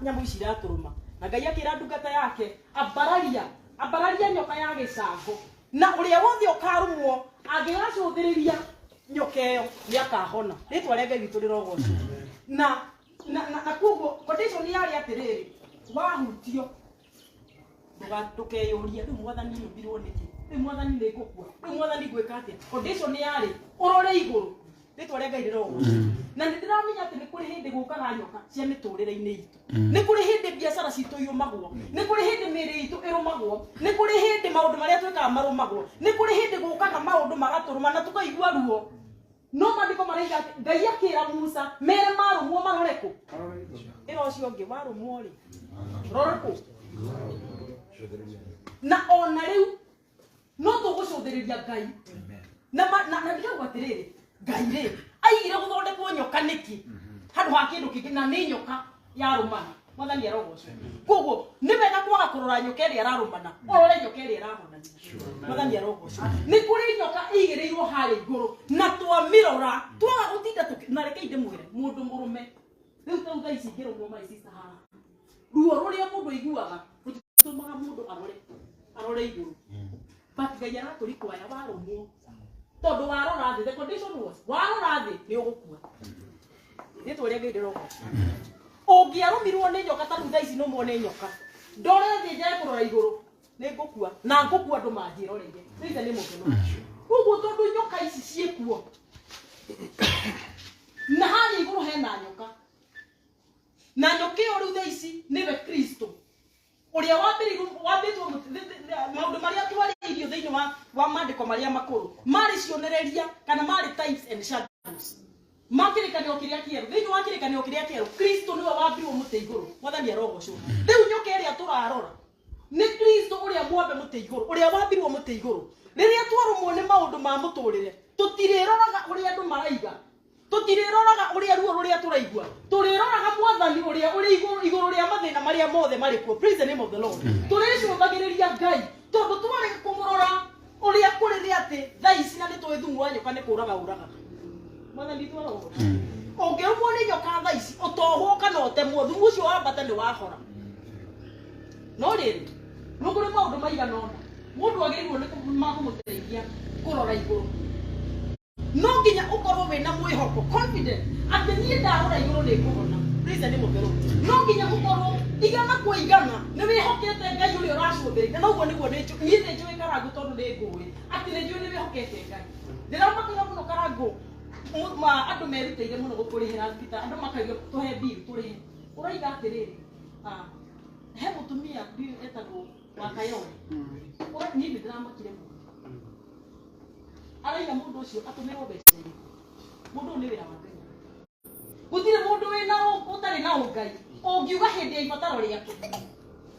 nyamũ ici iratũrũma. Na Ngai akĩra ndungata yake, ambararia, ambararia nyoka ya gĩcango, na ũrĩa wothe ũkarũmwo angĩgacũthĩrĩria nyoka ĩyo nĩ akahona. Rĩtwa rĩa Ngai witũ rĩrogocwo. Na koguo condition yarĩ atĩrĩrĩ, wahutio ndũkeyũrie rĩu Mwathani nyũmbirwo nĩkĩ, rĩu Mwathani nĩ ngũkua, rĩu Mwathani ngwĩka atĩa. Condition yarĩ ũrore igũrũ. Rĩtwa rĩa Ngai rĩrogocwo. Na nĩ ndĩramenya atĩ nĩ kũrĩ hĩndĩ gũkaga nyoka cia mĩtũrĩre-inĩ itũ, nĩ kũrĩ hĩndĩ biacara citũ iũmagwo, nĩ kũrĩ hĩndĩ mĩĩrĩ itũ ĩrũmagwo, nĩ kũrĩ hĩndĩ maũndũ marĩa twĩkaga marũmagwo, nĩ kũrĩ hĩndĩ gũkaga maũndũ magatũrũma na tũkaigua ruo. No maandĩko maraiga atĩ Ngai akĩra Musa mere marũmwo marore kũ? Ĩra ũcio ũngĩ, warũmwo rĩ, rore kũ? Na ona rĩu no tũgũcũthĩrĩria Ngai na ndirauga atĩrĩrĩ, Ngai rĩ aigire gũthondekwo nyoka nĩkĩ handũ ha kĩndũ kĩngĩ na nĩ nyoka yarũmana? Mwathani arogocwo. Koguo nĩ wega kwaga kũrora nyoka ĩrĩa ĩrarũmana, ũrore nyoka ĩrĩa ĩrahonania. Mwathani arogocwo. Nĩ kũrĩ nyoka ĩigĩrĩirwo harĩa igũrũ na twamĩrora twaga gũtinda na reke ndĩmwĩre, mũndũ mũrũme rĩu tau thaa ici ingĩrũmwo, my sister, haha, ruo rũrĩa mũndũ aiguaga rũtitũmaga mũndũ arore igũrũ, but Ngai aratũrikwaya warũmwo, tondũ warora thĩ, the condition was warora thĩ nĩ ũgũkua. Rĩtwa rĩa Ngai rĩrogocwo. Ũngĩarũmirwo nĩ nyoka ta rĩu thaa ici nũmwo nĩ nyoka, ndore thĩ njage kũrora igũrũ, nĩ ngũkua na ngũkua andũ manjĩroreire. Rĩithe nĩ mũkeno. Koguo tondũ nyoka ici ciĩkuo na harĩa igũrũ hena nyoka, na nyoka ĩyo rĩu thaa ici nĩwe Kristo ũrĩa wambĩrĩirwo wambĩtwo maũndũ marĩa twarĩirio thĩinĩ wa maandĩko marĩa makũrũ marĩ cionereria kana marĩ types and shadows ma kĩrĩkanĩro kĩrĩa kĩerũ. Thĩinĩ wa kĩrĩkanĩro kĩrĩa kĩerũ, Kristo nĩwe wambirwo mũtĩ igũrũ. Mwathani arogocwo. Rĩu nyoka ĩrĩa tũrarora nĩ Kristo ũrĩa mwambe mũtĩ igũrũ, ũrĩa wambirwo mũtĩ igũrũ. Rĩrĩa twarũmwo nĩ maũndũ ma mũtũrĩre, tũtirĩroraga ũrĩa andũ maraiga. Tũtirĩroraga ũrĩa ruo rũrĩa tũraigua, tũrĩroraga mwathani ũrĩa ũrĩ igũrũ rĩa mathĩna marĩa mothe marĩ kuo. Praise the name of the Lord. Tũrĩcũthagĩrĩria Ngai tondũ twarĩ kũmũrora ũrĩa kũrĩ nĩ atĩ thaa ici na nĩ tũĩ thumu wa nyoka nĩ kũraga ũragaga. Mwathani twarogwo ũngĩrũmwo nĩ nyoka thaa ici ũtohwo kana ũtemwo, thumu ũcio wambata nĩ wahora. No rĩrĩ, nĩ kũrĩ maũndũ maigana ũna mũndũ agĩrĩirwo nĩ makũmũteithia kũrora igũrũ. No nginya ũkorwo wĩna mwĩhoko, confident atĩ niĩ ndarora igũrũ nĩ ngũhona. Praise the name of the Lord. No nginya ũkorwo igana kwa igana nĩ wĩhokete Ngai ũrĩa ũracũthĩrĩria. Na ũguo nĩguo niĩ nĩ njũĩ Karangũ tondũ nĩ ngũĩ atĩ nĩ njũĩ nĩ wĩhokete Ngai. Ndĩramakaga mũno Karangũ, andũ merutĩire mũno gũkũrĩhĩra thibitarĩ, andũ makauga tũhe bill tũrĩhe. Ũraiga atĩrĩrĩ, he mũtumia ndiũĩ etagwo Wakayore, niĩ nĩ ndĩramakire mũno. Araiga mũndũ ũcio atũmĩrwo mbeca irĩkũ? Mũndũ ũyũ nĩ wĩra wa Ngai. Gũtirĩ mũndũ wĩna ũtarĩ na ũngai ũngiuga hĩndĩ ya ibataro rĩake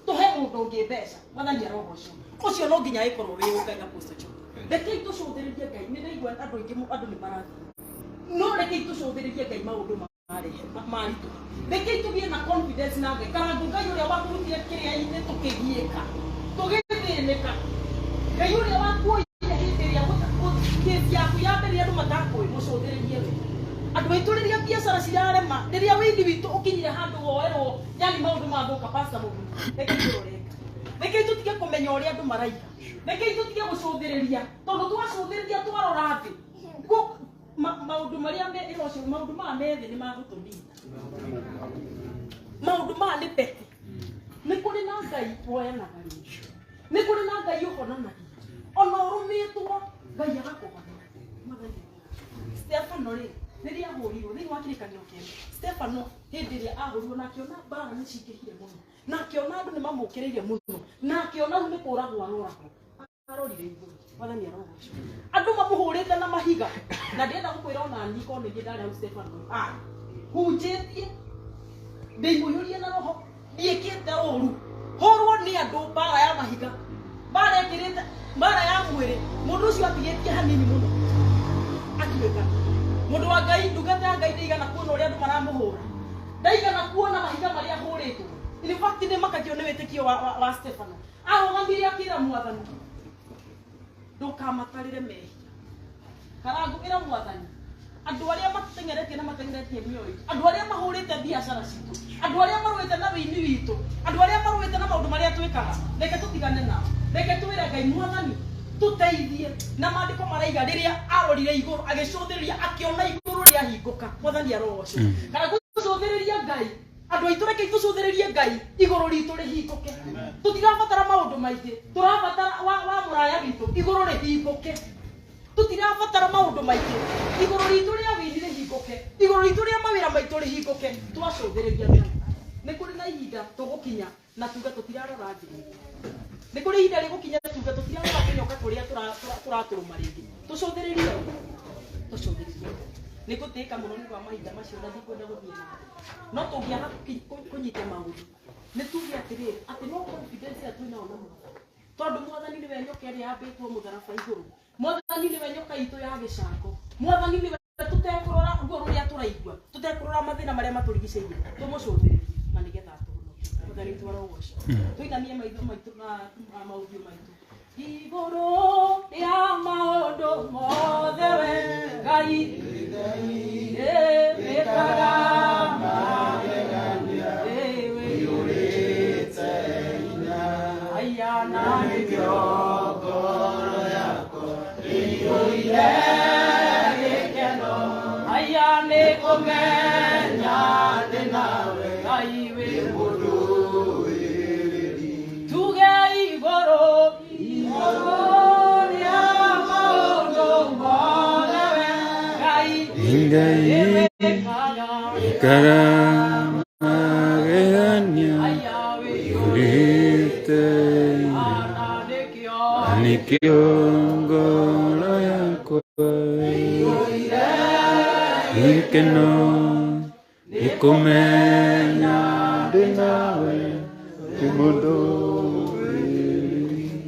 tũhe mũndũ ũngĩ mbeca. Mwathani arogocwo. Ũcio no nginya ĩkorwo wĩ ũngai. Apostle John, rekei tũcũthĩrĩrie Ngai. Nĩ ndaigua andũ aingĩ andũ nĩ marathiĩ, no rekei tũcũthĩrĩrie Ngai maũndũ marehe maritũha. Rekei tũgĩe na confidence na Ngai. Karangũ, Ngai ũrĩa wakũrutire kĩrĩa-inĩ tũkĩgiĩka tũgĩthĩnĩka, Ngai ũrĩa wakuoire hĩndĩ ĩrĩa kĩsi yaku ya mbere andũ matakũĩ, mũcũthĩrĩrie we. Andũ aitũ, rĩrĩa biacara cirarema, rĩrĩa wĩini witũ ũkinyire handũ woerwo, yani maũndũ mathũka, Pastor Mũguni, rekei tũrore Ngai. Rekei tũtige kũmenya ũrĩa andũ maraiga. Rekei tũtige gũcũthĩrĩria, tondũ twacũthĩrĩria twarora thĩ maũndũ marĩa me ĩra ũcio, maũndũ maya me thĩ nĩ magũtũnina. Maũndũ maya nĩ petty. Nĩ kũrĩ na Ngai woyanaga rĩngĩ, nĩ kũrĩ na Ngai ũhonanagia ona ũrũmĩtwo, Ngai agakũhonia. Mwathani, Stefano rĩ, rĩrĩa ahũrirwo thĩinĩ wa kĩrĩkanĩro kĩerũ, Stefano hĩndĩ ĩrĩa ahũrirwo na akĩona mbara nĩ cingĩhire mũno, na akĩona andũ nĩ mamũkĩrĩire mũno, na akĩona rĩu nĩ kũragwo aroragwo, arorire igũrũ. Mwathani arogocwo. Andũ mamũhũrĩte na mahiga, na ndĩrenda gũkwĩra ona niĩ korwo nĩ niĩ ndarĩ hau Stefano hunjĩtie ndĩimũiyũrie na roho, ndiĩkĩte ũru, hũrwo nĩ andũ mbara ya mahiga, mbara ĩkĩrĩte mbara ya mwĩrĩ. Mũndũ ũcio atigĩtie hanini mũno atuĩka mũndũ wa Ngai, ndungata ya Ngai. Ndaigana kuona ũrĩa andũ maramũhũra, ndaigana kuona mahiga marĩa ahũrĩtwo. In fact, nĩ makagio nĩ wĩtĩkio wa Stefano. Arũgamire akĩra mwathani, ndũkamatarĩre mehia. Karangũ, ĩra mwathani, andũ arĩa mateng'eretie na mateng'eretie mĩoyo itũ, andũ arĩa mahũrĩte biacara citũ, andũ arĩa marũĩte na wĩini witũ, andũ arĩa marũĩte na maũndũ marĩa twĩkaga, reke tũtigane nao. Reke twĩre Ngai, mwathani tũteithie. Na maandĩko maraiga rĩrĩa arorire igũrũ agĩcũthĩrĩria, akĩona igũrũ rĩahingũka. Mwathani arogocwo. Kana gũcũthĩrĩria Ngai, andũ aitũ, rekei tũcũthĩrĩrie Ngai, igũrũ ritũ rĩhingũke. Tũtirabatara maũndũ maingĩ, tũrabatara wa mũraya witũ igũrũ rĩhingũke. Tũtirabatara maũndũ maingĩ, igũrũ ritũ rĩa wĩini rĩhingũke, igũrũ ritũ rĩa mawĩra maitũ rĩhingũke. Twacũthĩrĩria Ngai, nĩ kũrĩ na ihinda tũgũkinya na tuge tũtirarora thĩ. Nĩ kũrĩ ihinda rĩgũkinya tuge tũtirarora tũnyoka tũrĩa tũratũrũma rĩngĩ. Tũcũthĩrĩrie ũũ, tũcũthĩrĩrie. Nĩ ngũtĩĩka mũno nĩ ũndũ wa mahinda macio na ndikwenda gũthiĩ na mbere, no tũngĩaga kũnyita maũndũ, nĩ tuge atĩrĩrĩ, atĩ no confidence ĩrĩa twĩnayo na mwathani, tondũ mwathani nĩwe nyoka ĩrĩa yambĩtwo mũtharaba igũrũ, mwathani nĩwe nyoka itũ ya gĩcango, mwathani nĩwe. Tũtekũrora ruo rũrĩa tũraigua, tũtekũrora mathĩna marĩa matũrigicĩirie, tũmũcũthĩrĩrie na nĩgetha atũhonokie. Mwathani twarogocwo. Tũinamie maitho maitũ na maũthiũ maitũ. Igũrũ rĩa maũndũ mothe, we Ngai wĩkaga magegania, wĩiyũrĩte hinya. Aya, na nĩkĩo ngoro yakwa ĩiyũire gĩkeno. Aya, nĩ kũmenya ndĩ nawe, Ngai wĩ mũndũ. Tuge igũrũ, igũrũ rĩa maũndũ mothe, we Ngai Ngai wĩkaga wĩkaga magegania, aya, wĩiyũrĩte hinya. Na nĩkĩo Nĩkĩo ngoro yakwa gĩkeno, nĩ kũmenya ndĩ nawe, ndĩ mũndũ.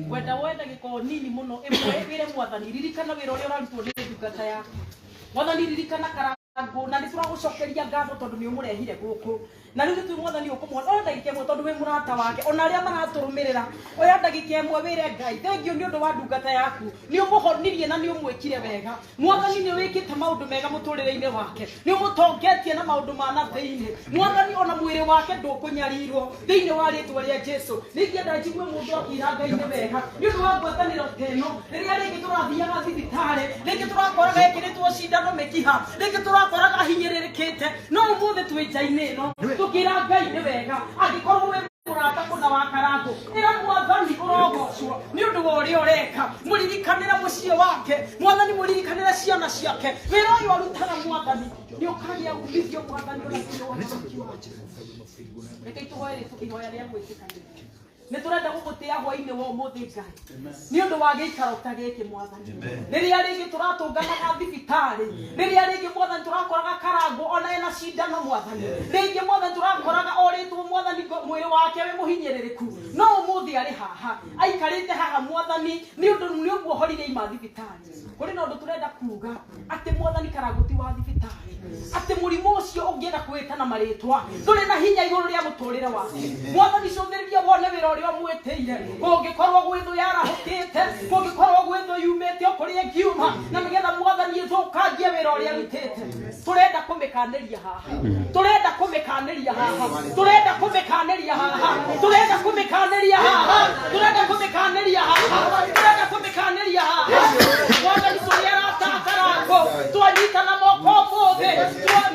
Ngwenda woe ndagĩka o nini mũno ĩmwe wĩre mwathani, ririkana wĩra ũrĩa ũrarutwo nĩ ndungata yaku. Mwathani, ririkana kara Karangũ, na nĩ tũragũcokeria ngatho tondũ nĩ ũmũrehire gũkũ. Na rĩu gĩtũmi Mwathani ũkũmũhona, oya ndagĩka ĩmwe tondũ wĩ mũrata wake, ona arĩa maratũrũmĩrĩra, oya ndagĩka ĩmwe wĩre Ngai thengiũ nĩ ũndũ wa ndungata yaku, nĩ ũmũhonirie na nĩ ũmwĩkire wega. Mwathani nĩ wĩkĩte maũndũ mega mũtũrĩre-inĩ wake, nĩ ũmũtongetie na maũndũ ma na thĩinĩ. Mwathani ona mwĩrĩ wake ndũkũnyarirwo thĩinĩ wa rĩtwa rĩa Jesu. Nĩ ingĩenda njigue mũndũ akĩra Ngai nĩ wega nĩ ũndũ wa ngwatanĩro ta ĩno. Rĩrĩa rĩngĩ tũrathiaga thibitarĩ, rĩngĩ tũrakoraga ekĩrĩtwo cindano mĩkiha, rĩngĩ tũrakoraga ahinyĩrĩrĩkĩte, no ũmũthĩ twĩ nja-inĩ ĩno tũkĩra Ngai nĩ wega. Angĩkorwo wĩ mũrata kũna wa Karangũ, ĩra Mwathani ũrogocwo nĩ ũndũ wa ũrĩa ũreka. Mũririkanĩre mũciĩ wake Mwathani, mũririkanĩre ciana ciake, wĩra ũyũ arutaga Mwathani nĩ ũkagĩa umithio Mwathani ona thĩinĩ wa ũthamaki wake. Reke tũhoe ihoya rĩa gwĩtĩkanĩria. Nĩ tũrenda gũgũtĩa hwainĩ wa ũmũthĩ Ngai nĩ ũndũ wa gĩikaro ta gĩkĩ Mwathani. Rĩrĩa rĩngĩ tũratũnganaga thibitarĩ, rĩrĩa rĩngĩ Mwathani tũrakoraga Karangũ ona ena cindano Mwathani, rĩngĩ Mwathani tũrakoraga orĩtwo Mwathani mwĩrĩ wake wĩ mũhinyĩrĩrĩku, no ũmũthĩ arĩ haha aikarĩte haha Mwathani nĩ ũndũ nĩ ũguohorire ima thibitarĩ. Kũrĩ na ũndũ tũrenda kuga atĩ Mwathani Karangũ ti wa thibitarĩ, atĩ mũrimũ ũcio ũngĩenda kwĩta na marĩtwa ndũrĩ na hinya igũrũ rĩa mũtũrĩre wake. Mwathani cũthĩrĩria wone wĩra ũrĩa ũmwĩtĩire, kũngĩkorwo gwĩ thũ yarahũkĩte, kũngĩkorwo gwĩ thũ yumĩte o kũrĩa ĩngiuma, na nĩgetha Mwathani ĩthũkangie wĩra ũrĩa arutĩte. Tũrenda kũmĩkanĩria haha, tũrenda kũmĩkanĩria haha, tũrenda kũmĩkanĩria haha, tũrenda kũmĩkanĩria haha, tũrenda kũmĩkanĩria haha, tũrenda kũmĩkanĩria haha. Mwathani tũrĩ arata a Karangũ, twanyitana moko ũmũthĩ,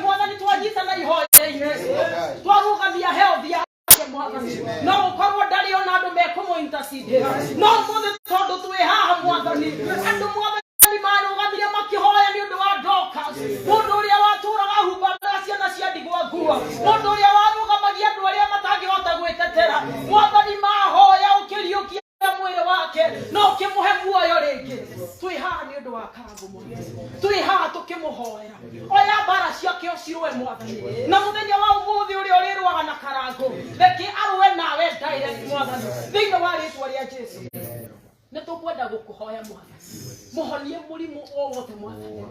Mwathani twanyitana ihoya-inĩ, twarũgamia health yake Mwathani. No gũkorwo ndarĩ ona andũ mekũmũ intercede, no ũmũthĩ tondũ twĩ haha Mwathani, andũ Mwathani marũgamire makĩhoya nĩ ũndũ wa Dorcas, mũndũ ũrĩa watũraga ahumbaga ciana cia ndigwa nguo, mũndũ ũrĩa warũgamagia andũ arĩa matangĩhota gwĩtetera. Mwathani mahoya ũkĩriũkia mwĩrĩ wake no ũkĩmũhe muoyo rĩngĩ. Twĩ haha nĩ ũndũ wa Karangũ Mwathani, twĩ haha tũkĩmũhoera, oya mbara ciake ũcirũe Mwathani, na mũthenya wa ũmũthĩ ũrĩa ũrĩrũaga na Karangũ reke arũe nawe direct Mwathani, thĩinĩ wa rĩtwa rĩa Jesu. Nĩ tũkwenda gũkũhoya Mwathani, mũhonie mũrimũ o wothe Mwathani.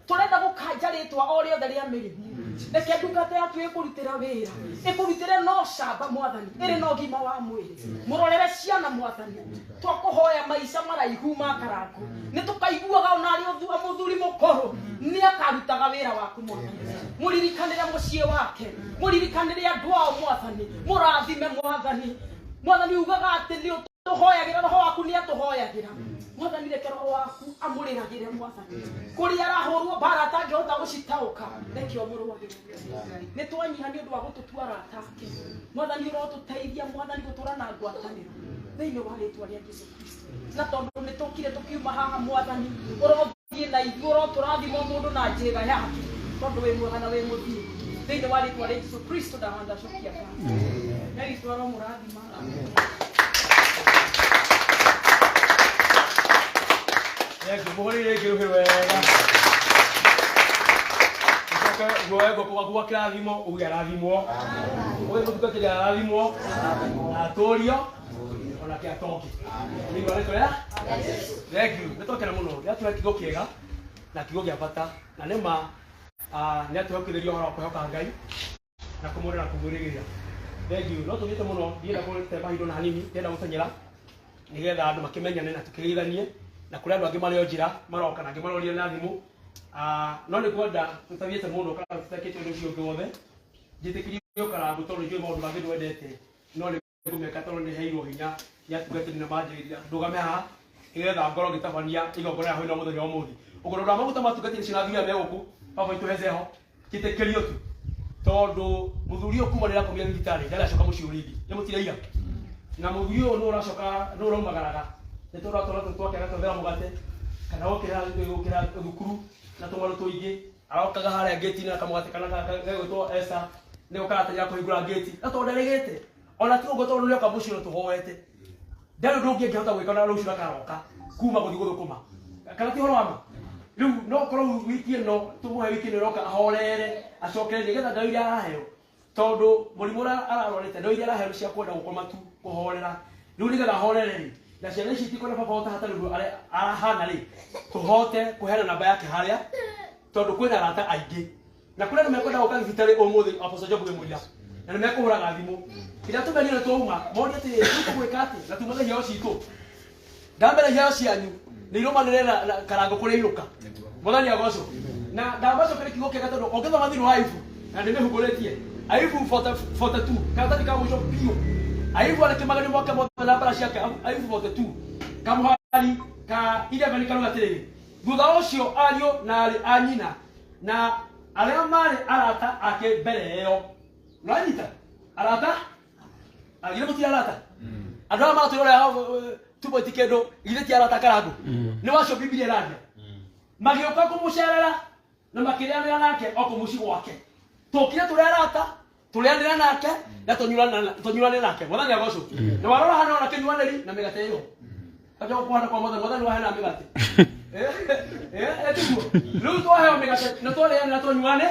Tũrenda gũkanja rĩtwa o rĩothe rĩa mĩrimũ. Reke ndungata yaku ĩkũrutĩra wĩra, ĩkũrutĩre no camba Mwathani, ĩrĩ na ũgima wa mwĩrĩ. Mũrorere ciana Mwathani, twakũhoya maica maraihu ma Karangũ, nĩ tũkaiguaga ona arĩ mũthuri mũkũrũ nĩ akarutaga wĩra waku Mwathani. Mũririkanĩre mũciĩ wake, mũririkanĩre andũ ao Mwathani, mũrathime Mwathani. Mwathani ugaga atĩ nĩ ũtũhoyagĩra, roho waku nĩ atũhoyagĩra Mwathani. Reke roho waku amũrĩragĩre Mwathani, kũrĩa arahũrwo mbara atangĩhota gũcitaũka, reke ũmũrũagĩre. Nĩ twanyiha nĩ ũndũ wa gũtũtua arata ake Mwathani, ũrotũteithia Mwathani gũtũra na ngwatanĩro thĩinĩ wa rĩtwa rĩa Jesu Kristo. Na tondũ nĩ tũkire tũkiuma haha Mwathani, ũrothiĩ na ithuĩ, ũrotũrathima mũndũ na njĩra yake, tondũ wĩ mwega na wĩ mũthingu. Thĩinĩ wa rĩtwa rĩa Jesu Kristo ndahandacokia ngatho. Ngai witũ aromũrathima. Thank you. Mũhũrĩre rĩngĩ rũhĩ wega. Ũcoke guoe guoko gwaku gwa kĩrathimo uge arathimwo. Uge mũtungatĩri arathimwo na atũrio onake atonge. Thĩinĩ wa rĩtwa rĩa Thank you. Nĩ twakena mũno. Nĩ atũhe kiugo kĩega na kiugo gĩa bata na nĩ ma nĩ atũhokithĩria ũhoro wa kwĩhoka Ngai na kũmwenda na kũmwĩrĩgĩrĩra. Thank you. No tũthiĩte mũno, ndienda gũte mahinda ona hanini, ndĩrenda gũteng'era nĩgetha andũ makĩmenyane na tũkĩgeithanie, na kũrĩ andũ angĩ marĩ o njĩra maroka na angĩ maroria na thimũ. No nĩ kwenda tũtathiĩte mũno kana tũtekĩte ũndũ ũcio ũngĩ wothe, njĩtĩkĩrie Karangũ tondũ njũĩ maũndũ mangĩ ndwendete, no nĩ ngũmeka tondũ nĩ heirwo hinya nĩ atungatĩri na manjĩrĩria ndũgame haha nĩgetha ngorwo ngĩtabania igongona rĩa hwaĩ-inĩ wa mũthenya wa ũmũthĩ. Ũguo ũndũ wa maguta matungatĩri acio na athuri aya me gũkũ, baba witũ hezeho, njĩtĩkĩrio tu tondũ mũthuri ũyũ kuma rĩrĩa akomire thibitarĩ ndarĩ acoka mũciĩ rĩngĩ, nĩ mũtiraira na mũthuri ũyũ nĩ ũracoka nĩ ũraumagaraga nĩ tondũ atwana tũtũ twake agatwethera mũgate kana gũkĩra gũkĩra thukuru na tũng'aru tũingĩ, arokaga harĩa ngĩti-inĩ na kamũgate kana gegwĩtwo Esa nĩko karateng'era kũhingũra ngĩti, na tondũ ndarĩgĩte ona ti ũguo, tondũ nĩoka mũciĩ na tũhoete ndarĩ ũndũ ũngĩ angĩhota gwĩka na rũciũ akaroka kuma gũthiĩ gũthũkũma, kana ti ũhoro wa ma? Rĩu no korwo wiki ĩno tũmũhe, wiki ĩno ĩroka ahorere acokere, nĩgetha ndawa iria araheo, tondũ mũrimũ ũrĩa ararwarĩte, ndawa iria araheo nĩ cia kwenda gũkoma tu kũhorera. Rĩu nĩgetha ahorere rĩ, na ciana ici itikwenda baba ũta hatarĩ ũguo arahana rĩ, tũhote kũheana namba yake harĩa. Tondũ kwĩna arata aingĩ. Na kũrĩ andũ mekwenda gũka thibitarĩ ũmũthĩ Apostle Job wĩ mũira. Na nĩ mekũhũraga thimũ. Kĩrĩa tũmerire nĩ twauma, morie atĩrĩrĩ, rĩu tũgwĩka atĩa? Na tuma na iheo citũ. Ndamera iheo cianyu nĩ irũmanĩrĩre na karango kũrĩa irũka. Mwathani agocwo. Na ndamacokeria kiugo kĩega tondũ ũngĩthoma thĩinĩ wa Ayubu, na ndĩmĩhungũrĩtie, Ayubu 42, karatathi ka mũico biũ. Ayubu arĩ kĩmagerio mwake mothe na mbara ciake, Ayubu 42, kamũhari ka 11 karuga atĩrĩrĩ, thutha ũcio ariũ na aarĩ a nyina na arĩa maarĩ arata ake mbere ĩyo. Ũranyita? Arata? Agire mũtirĩ arata? Andũ aya maratwĩrorera tumbo ti kĩndũ, githĩ ti arata karangu? Nĩ wacio Bibilia ĩraria. Magĩũka kũmũcerera na makĩrĩanĩra nake o kũu mũciĩ gwake. Tũkire tũrĩ arata, tũrĩanĩre nake na tũnyuranĩre nake. Mwathani agocwo. Na warora hana ona kĩnyuanĩri na mĩgate ĩyo. Acha kuhana kwa mwathani, mwathani waheana mĩgate. Tiguo. Rĩu twaheo mĩgate na twarĩanĩra na tũnyuane.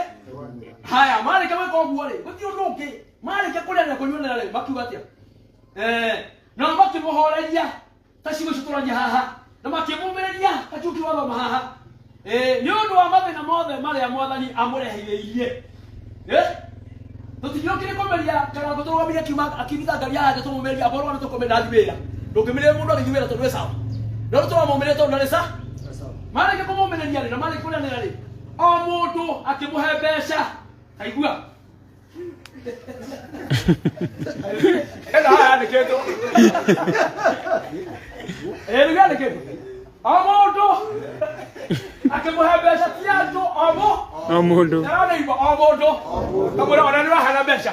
Haya, marĩkia gwĩka ũguo rĩ, gũtirĩ ũndũ ũngĩ. Marĩkia kũrĩanĩra na kũnyuanĩra rĩ, makiuga atĩa? Nao makĩmũhoreria ta ciugo icio tũraria haha, na makĩmũmĩrĩria ta kiugo kĩu wathoma haha. Nĩ ũndũ wa mathĩna mothe marĩa mwathani amũrehithĩirie. Tũtingĩũkire kũmeria karango tũrũgamirie akiuma akiumitha ngari ya nja tũmũmeria akorwo nĩ tũkũmeria ndathi wĩra. Ndũngĩmeria mũndũ agĩthiĩ wĩra tondũ e sawa. No rĩu tũramũmeria tondũ ndarĩ sa. Marĩkia kũmũmĩrĩria rĩ na marĩkia kũrĩanĩra rĩ, o mũndũ akĩmũhe mbeca. Taigua. Hena haha yandĩkĩtwo. Ĩĩ nĩguo yandĩkĩtwo. O mũndũ akĩmũhe mbeca ti andũ o mũ O mũndũ. Ndĩraneigua o mũndũ kamwĩra ona nĩ ũrahana mbeca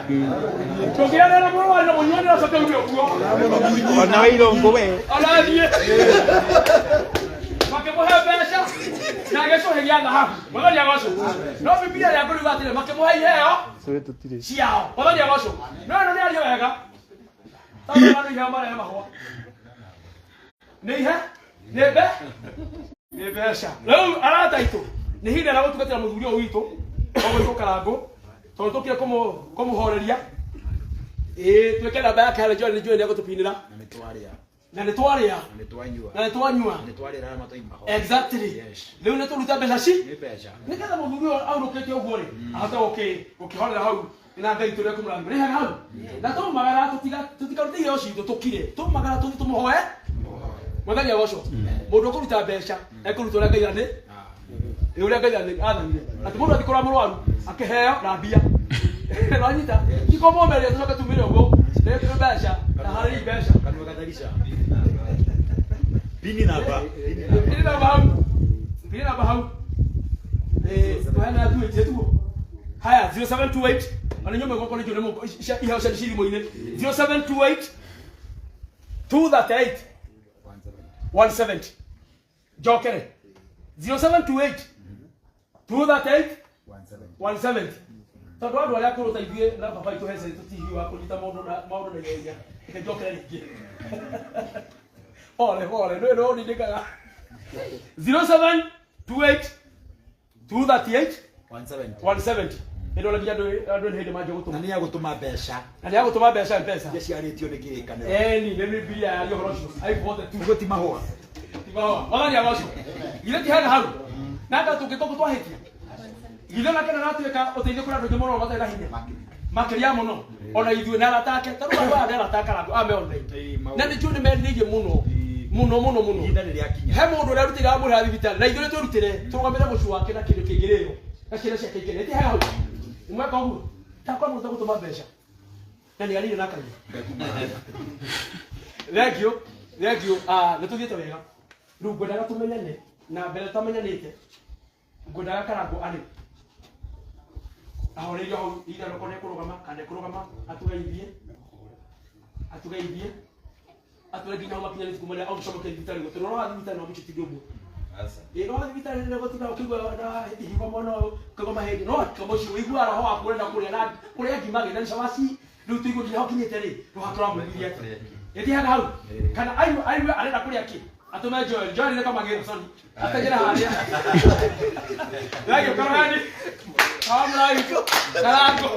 tũngĩanĩra mũrũarĩ na mũnyuanĩra coke uge ũguo Ona we irũngũ we. ona thiĩ makĩmũhe mbeca na gĩcũhĩ gĩa thahabu mwathani agocwo no bibilia rĩa kũriuga atĩrĩ makĩmũhe iheo Cũĩ tũtirĩ. ciao mwathani agocwo no ĩno nĩ ario wega tondũ andũ iheo marehe mahũa nĩ ihe nĩ mbe nĩ mbeca rĩu arata aitũ nĩ ihinda rĩa gũtungatĩra mũthuri ũyũ witũ ũgwĩtwo karangũ tondũ tũkire kũmũhoreria ĩĩ twĩke namba yake harĩa Joel nĩ nĩ egũtũpinĩra Na nĩ twarĩa. na nĩ twarĩa Na nĩ twanyua. na nĩ twanyua Na nĩ twarĩra arĩa matoima ho. Exactly. Yes. Rĩu nĩ tũruta mbeca ci Nĩ mbeca. nĩgetha mũthuri ũyũ aurũkĩte ũguo rĩ ahote gũkĩhorera hau na Ngai tũrĩa kũmũrathima nĩ hega hau na tũmagara tũtikarute iheo citũ tũkire tũmagara tũthiĩ tũmũhoe mwathani agocwo mũndũ ũkũruta mbeca ekũruta ũrĩa Ngai anĩ ĩ ũrĩa Ngai athanire atĩ mũndũ athiĩ kũrora mũrwaru akĩheo na mbia wanyita tikũmũmeria tũcoke tumĩre ũguo nĩ mbeca na harĩ mbeca Kanua gatharica. Pini namba. Pini namba hau. Pini namba hau. Tuheana tu ĩtie tuo. Haya 0728 ona nyuma gwakwa nĩ njũrĩ mũko iheo cia thimũ-inĩ 0728 238 170 njokere 0728 238 170 tondũ andũ arĩa akũrũ ta ithuĩ na baba itũ hece tũtihiũha kũnyita maũndũ na maũndũ na ihenya reke njokere rĩngĩ pole pole nĩ no nindĩkaga 0728 238 170. 170 nĩ ndona nginya andũ nĩ hĩndĩ manjia Na gũtũma nĩ agũtũma mbeca. na nĩ agũtũma mbeca mpesa Iria ciarĩtio nĩ kĩrĩkanĩro. eni nĩ Biblia yaria ũhoro ũcio aivote tu Ũguo ti mahũa. Tibawa, mwathani agocwo. Githĩ ti hega hau? Na anga tũngĩkorwo twahĩtia. Githĩ nake ndaratuĩka ũteithio kũrĩ andũ aingĩ mũno matarĩ na hinya. Makĩria mũno. Ona ithuĩ na arata ake. Ta rĩu andũ aya nĩ arata ake Karangũ, aya me online. Na nĩ njũĩ nĩ merirĩirie mũno. Mũno mũno mũno. Ihinda nĩ rĩakinya. He mũndũ ũrĩa arutĩire amũrĩha thibitarĩ. Na ithuĩ nĩ twĩrutĩre tũrũgamĩre mũciĩ wake na kĩndũ kĩngĩrĩo. Na ciana ciake ikene. Ti hega hau? Nĩ mweka ũguo? Takwa mũndũ ũtegũtũma mbeca. Na nĩ arĩire na akanyua. Thank you. Thank you. Nĩ tũthiĩte wega. Rĩu ngwendaga tũmenyane na mbere tũtamenyanĩte ngwendaga Karangũ arĩ ahoreirio hau either okorwo nĩ ekũrũgama kana ndekũrũgama atũgeithie atũgeithie atware nginya hau makinya nĩ marĩa agũcomoke thibitarĩ gũtũ no wathiĩ thibitarĩ no mũciĩ ti ũguo ĩ no wathiĩ thibitarĩ nĩ gũtinda ũkĩigua na higo mwena ũyũ ũkĩigua mahĩndĩ no watika mũciĩ ũiguaga roho waku ũrenda kũrĩa na kũrĩa ngima gĩ na nĩ cabaci rĩu tũigue nginya hau kinyĩte rĩ rũha tũramũiguithia atĩa ĩtihaga hau kana aigue aigue arenda kũrĩa kĩ atũme Joel Joel nĩ kamagĩra sorry ateng'ere harĩa Thank you, Karani. Kamũraitũ Karangũ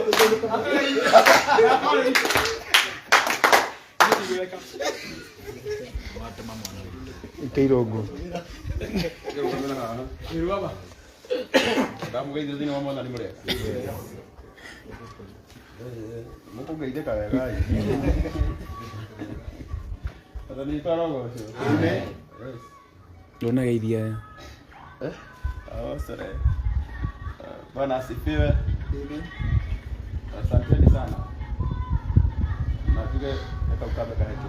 atũgeithie Ĩkĩirwo nguo. Rũgama. Ndamũgeithia thĩinĩ wa Mwathani mũrĩega. Mũkũgeithĩka wega ĩ. Mwathani witũ arogocwo. Yes. Ndũnageithia aya. Oh, sorry. Bwana asifiwe. Asanteni sana. Na tuge kaukambe kaheke.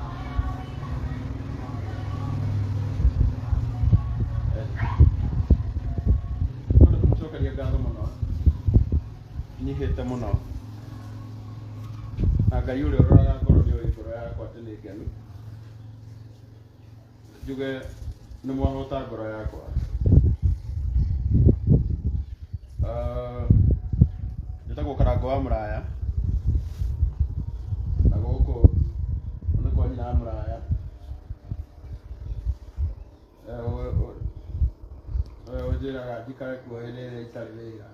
Kwenda kũmũcokeria ngatho mũno. Nyihĩte mũno. Na Ngai ũrĩa ũroraga ngoro nĩoĩ ngoro yakwa atĩ nĩ ngenu. Njuge nĩ mwahota ngoro yakwa. Njĩtagwo Karangũ wa Mũraya na gũkũ nĩ kwa nyina wa Mũraya. Ũyũ ũnjĩraga njikare kuo hĩndĩ ĩrĩa itarĩ wĩra.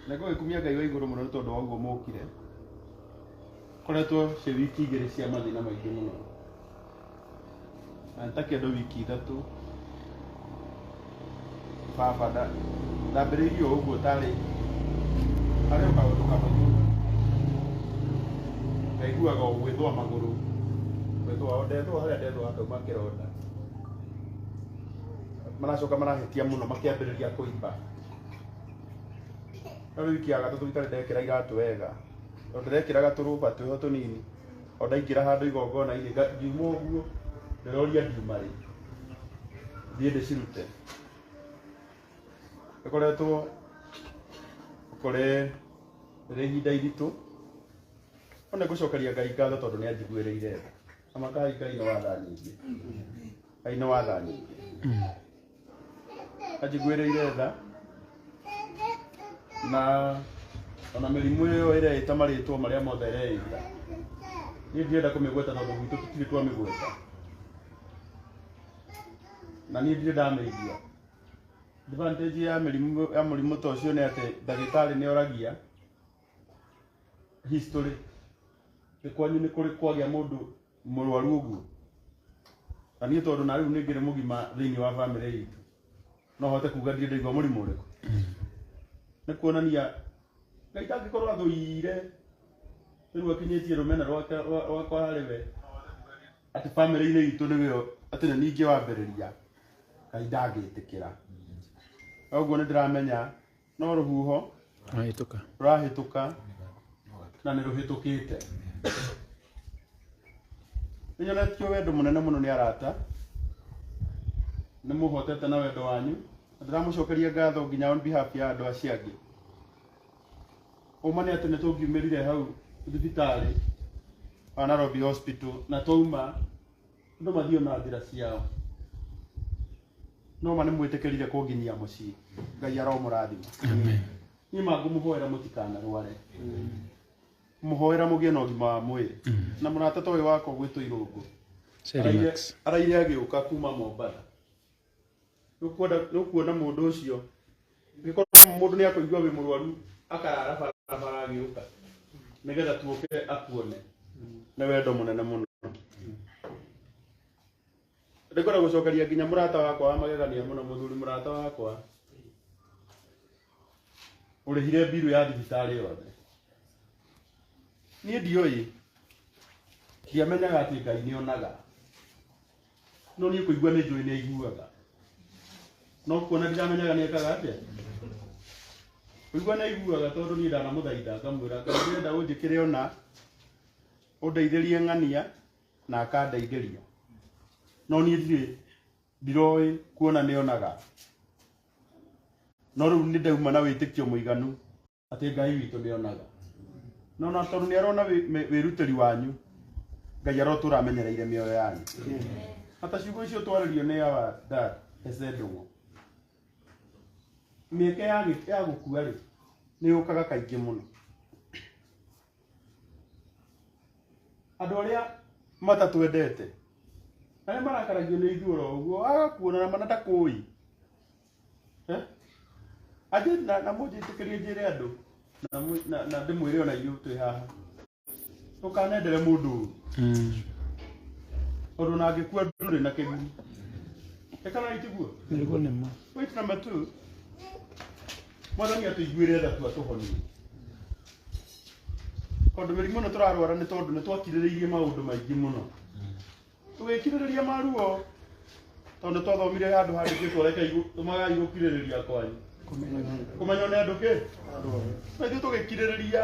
Na ngũgĩkumia Ngai wa igũrũ mũno nĩ tondũ wa ũguo mũkire. Koretwo ciĩ wiki igĩrĩ cia mathĩna maingĩ mũno. Na nĩ ta kĩndũ wiki ithatũ baba ndambĩrĩirie o ũguo tarĩ harĩ o kaũndũ kamwe tu ndaiguaga o gwĩthũa magũrũ gwĩthũa o ndethũa harĩa ndethũa hakauma kĩronda maracoka marahĩtia mũno makĩambĩrĩria kũimba. No rĩu wiki ya gatatũ itarĩ ndekĩra iratũ wega tondũ ndĩrekĩraga tũrũba twĩho tũnini o ndaingĩra handũ igongona-inĩ ngiuma ũguo ndĩroria ndiuma rĩ thiĩ ndĩcirute. Ĩkoretwo kũrĩ rĩrĩ ihinda iritũ no nĩ ngũcokeria Ngai ngatho tondũ nĩ anjiguĩrĩire tha. Na makai Ngai nĩ wa tha nyingĩ. Ngai nĩ wa tha nyingĩ. Anjiguĩrĩire tha na ona mĩrimũ ĩyo ĩreĩta marĩtwa marĩa mothe ĩreĩta niĩ ndirenda kũmĩgweta tondũ gwitũ tũtirĩ twamĩgweta na niĩ ndirĩ ndamĩigua. Advantage ya mĩrimũ ya mũrimũ ta ũcio nĩ atĩ ndagĩtarĩ nĩ oragia history nĩ kwanyu nĩ kũrĩ kwagĩa mũndũ mũrwaru ũguo na niĩ tondũ na rĩu nĩ ngĩrĩ mũgima thĩinĩ wa bamĩrĩ itũ no hote kuga ndirĩ ndaigua mũrimũ ũrĩkũ. Nĩ kuonania Ngai ndangĩkorwo athũire rĩu akinyĩtie rũmena rwake rwakwa harĩ we atĩ bamĩrĩ-inĩ itũ nĩwe atĩ nĩ ningĩ wambĩrĩria Ngai ndangĩtĩkĩra. Ũguo nĩ ndĩramenya no rũhuho Rũrahĩtũka. Rũrahĩtũka na nĩ rũhĩtũkĩte. Nĩ nyonetio wendo mũnene mũno nĩ arata nĩ mũhotete na wendo wanyu na ndĩramũcokeria ngatho nginya on behalf ya andũ acio angĩ. Ũma nĩ atĩ nĩ tũngiumĩrire hau thibitarĩ wa Nairobi Hospital na twauma andũ mathiĩ na njĩra ciao no ma nĩ mwĩtĩkĩrire kũnginyia mũciĩ. Ngai aromũrathima. Niĩ ma ngũmũhoera mũtikanarware. Mũhoera mũgĩe na ũgima wa mwĩrĩ. Na mũrata ta ũyũ wakwa gwĩtwo Irũngũ araire agĩũka kuma Mombatha. Nĩũkuona mũndũ ũcio gĩkorwo mũndũ nĩ akũigua wĩ mũrwaru akarara barabara agĩũka nĩgetha tuoke akuone. Nĩ wendo mũnene mũno. Ndĩkwenda gũcokeria nginya mũrata wakwa wa magegania mũno mũthuri mũrata wakwa ũrĩhire mbiru ya thibitarĩ yothe. Niĩ ndiũĩ ndiamenyaga atĩ Ngai nĩonaga no niĩ kũigua nĩ njũĩ nĩ aiguaga no kuona ndiramenyaga nĩ ekaga atĩa. Kũigua nĩ aiguaga tondũ niĩ ndanamũthaitha ngamwĩra Ngai ndĩrenda ũnjĩkĩre ona ũndeithĩrie ng'ania na akandeithĩria no niĩ ndirĩ ndiroĩ kuona nĩonaga no rĩu nĩ ndauma na wĩtĩkio mũiganu atĩ Ngai witũ nĩonaga no na tondũ nĩ arona wĩrutĩri wanyu Ngai arotũra amenyereire mĩoyo yanyu. Ata ciugo icio twarĩrio nĩ our dad Ese Ndũng'ũ mĩeke ya gũkua rĩ nĩ yũkaga kaingĩ mũno. Andũ arĩa matatwendete arĩa marakaragio nĩ ithuĩ oro ũguo agakuona na mana ndakũĩ. Anjĩ na mũnjĩtĩkĩrie njĩre andũ na ndĩmwĩre ona inyuĩ twĩ haha ndũkanendere mũndũ ũru tondũ ona angĩkua ndũrĩ na kĩguni. Kana itiguo? Nĩguo nĩ ma. Point number 2. Mwathani atũiguĩre tha tu atũhonie. Tondũ mĩrimũ ĩno tũrarwara nĩ tondũ nĩ twakirĩrĩirie maũndũ maingĩ mũno. Tũgĩkirĩrĩria maruo tondũ nĩ twathomire handũ handĩkĩtwo reke tũmagai gũkirĩrĩria kwanyu. Kũmenywo nĩ andũ kĩ? Na ithuĩ tũgĩkirĩrĩria.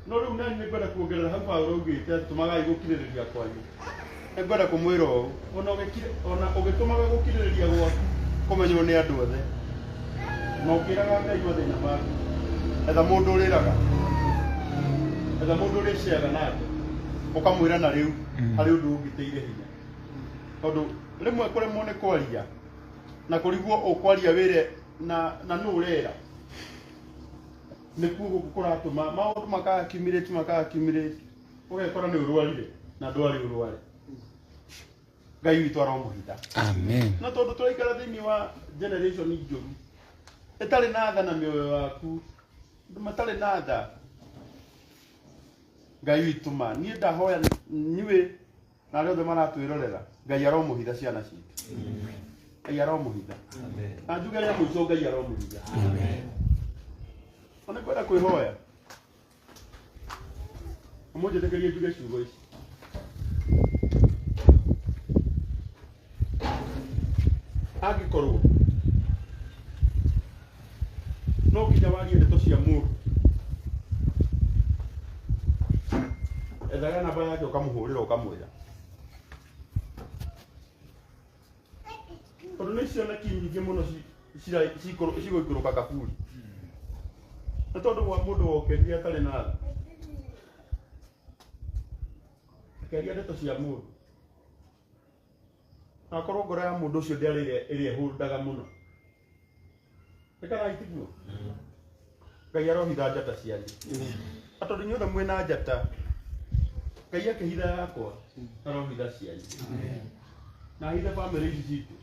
No rĩu nani nĩ ngwenda kuongerera hau Paũlũ augĩte atĩ tũmagai gũkirĩrĩria kwanyu. Nĩ ngwenda kũmwĩra ũũ, ona ũgĩtũmaga gũkirĩrĩria gwaku kũmenywo nĩ andũ othe. Na ũkĩraga Ngai mathĩna maku. Etha mũndũ ũrĩraga. Etha mũndũ ũrĩceaga nake. Ũkamwĩra na rĩu harĩ ũndũ ũngĩteire hinya. Tondũ rĩmwe kũremwo nĩ kwaria na kũrigwo ũkwaria wĩre na nũ ũrera. Nĩkuo gũkũ kũratũma maũndũ maka accumulate ũgekora nĩ ũrwarire na ndwarĩ ũrware. Ngai witũ aromũhitha. Amen. Na tondũ tũraikara thĩinĩ wa generation njũru ĩtarĩ na tha na mĩoyo yaku, andũ matarĩ na tha. Ngai witũ ma niĩ ndahoya nyuĩ na arĩa othe maratwĩrorera Ngai aromũhitha ciana citũ. Ngai aromũhitha. Na njuge rĩa mũico Ngai aromũhitha. Ona kwenda kwĩhoya. Mũnjĩtĩkĩrie njuge ciugo ici. Angĩkorwo no nginya warie ndeto cia mũndũ, ethaga namba yake ũkamũhũrĩra ũkamwĩra. Tondũ nĩ cioneki nyingĩ mũno cigũikũrũka kaburi. Nĩ tondũ wa mũndũ wokĩrire atarĩ na tha. Akĩaria ndeto cia mũndũ. Na akorwo ngoro ya mũndũ ũcio ndĩarĩ ĩrĩa ĩhũndaga mũno. Nĩ kana itiguo? Ngai arohitha njata cianyu. Na tondũ inyuothe mwĩna njata, Ngai akĩhitha yakwa, arohitha cianyu. Na ahithe bamĩrĩ ici citũ.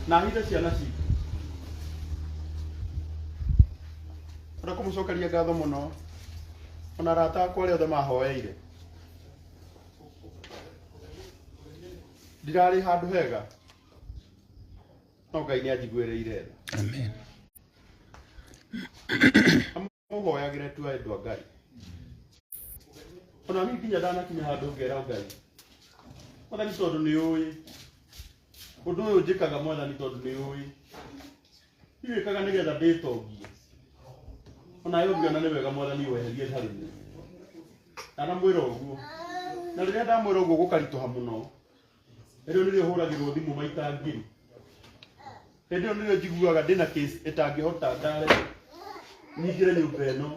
Na ahithe ciana citũ. Ona kũmũcokeria ngatho mũno. Ona arata akwa arĩa othe mahoeire. Ndirarĩ handũ hega. No Ngai nĩ anjiguĩrĩire tha. Amen. Mũhoyagĩre tu andũ a Ngai. Ona niĩ nginya ndanakinya handũ ngera Ngai. Mwathani tondũ nĩ ũĩ. Ũndũ ũyũ njĩkaga Mwathani tondũ nĩ ũĩ. Ndiwĩkaga nĩgetha ndĩtongie. Ona yo ngĩona nĩ wega Mwathani weherie harĩ niĩ. Ndanamwĩra ũguo. Na rĩrĩa ndamwĩra ũguo gũkaritũha mũno. Rĩu nĩrĩo hũragĩrwo thimũ maita ngiri. Hĩndĩ ĩyo nĩrĩo njiguaga ndĩna case ĩtangĩhota ndare nyingĩre nyũmba ĩno.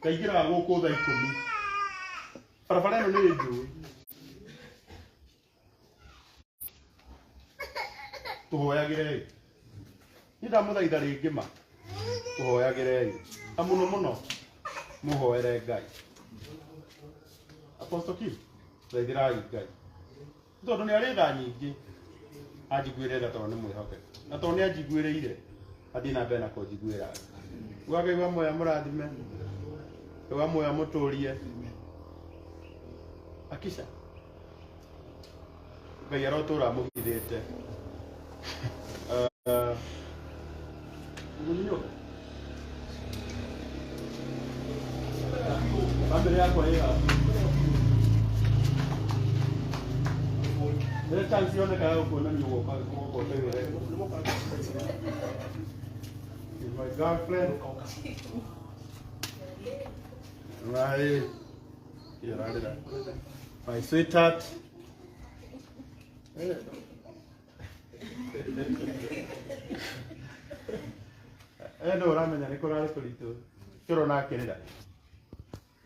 Ngaingĩraga gũkũ thaa 10. Barabara ĩno nĩ njũĩ. Tũhoyagĩrei. Niĩ ndamũthaitha rĩngĩ ma. Tũhoyagĩrei. Na mũno mũno mũhoere Ngai. Apostle Kim, thaithĩrai Ngai. Tondũ nĩ arĩ tha nyingĩ. Anjiguĩre tha tondũ nĩ mwĩhokeku. Na tondũ nĩ anjiguĩrĩire, athiĩ na mbere na kũnjiguĩra tha. Uga Ngai wa muoyo amũrathime. Ngai wa muoyo amũtũrie. Akisha. Ngai arotũra amũhithĩte. Mũnyinyoka. Bamĩrĩ yakwa ĩ haha. Rĩrĩa chance yoneka ya gũkuonania ũgoka ũtoigĩre. Is my girlfriend. My, my sweetheart. No ũramenya nĩ kũrarĩ kũritũ. Kĩrona akĩrĩra.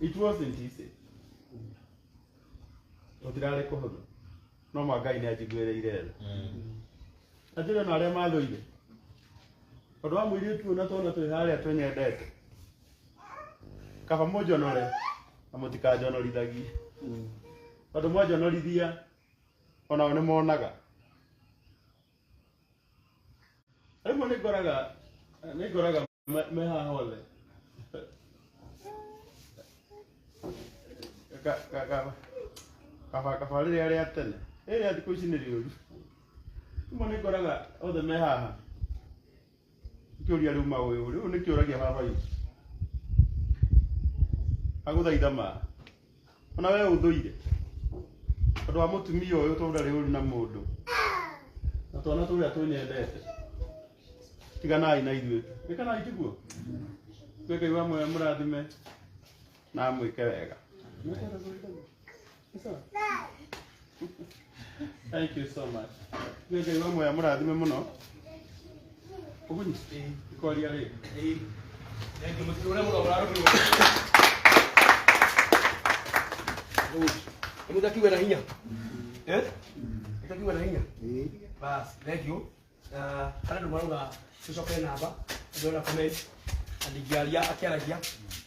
It wasn't easy. Gũtirarĩ kũhũthũ. No ma Ngai nĩ anjiguĩrĩire tha. Na njĩra ona arĩa mathũire. Tondũ wa mũirĩtu ũyũ na twana twĩ harĩa twĩnyendete. Kaba mũnjonore na mũtikanjonorithagie. Tondũ mwanjonorithia onao nĩ monaga. Rĩmwe nĩ ngoraga me haha othe. Kaba kaba rĩrĩa rĩa tene. Rĩrĩa thikũ ici nĩ rĩũru. Rĩmwe nĩ ngoraga othe me haha. Ngĩũria rĩu maũyũ, rĩu nĩ kĩũragia baba witũ. Agũthaitha ma. Ona we ũthũire. Tondũ wa mũtumia ũyũ tondũ ndarĩ ũru na mũndũ. Na twana tũrĩa tũnyendete. Tiganai na ithuĩ. Ĩkanai tiguo. Ngai Ngai wa muoyo mũrathime na amwĩke wega. Thank you so much. Ngai Ngai wa muoyo mũrathime mũno. Ũgunyi, ikwaria rĩngĩ. Thank you. Mũtirĩ ũrĩa mũrogora rũrũ. Nĩ mũtakiuga na hinya. Eh? Mũtakiuga na hinya. Bas, thank you. Harĩ andũ marauga tũcokere namba, ndĩrona comment na ndingĩaria akĩaragia.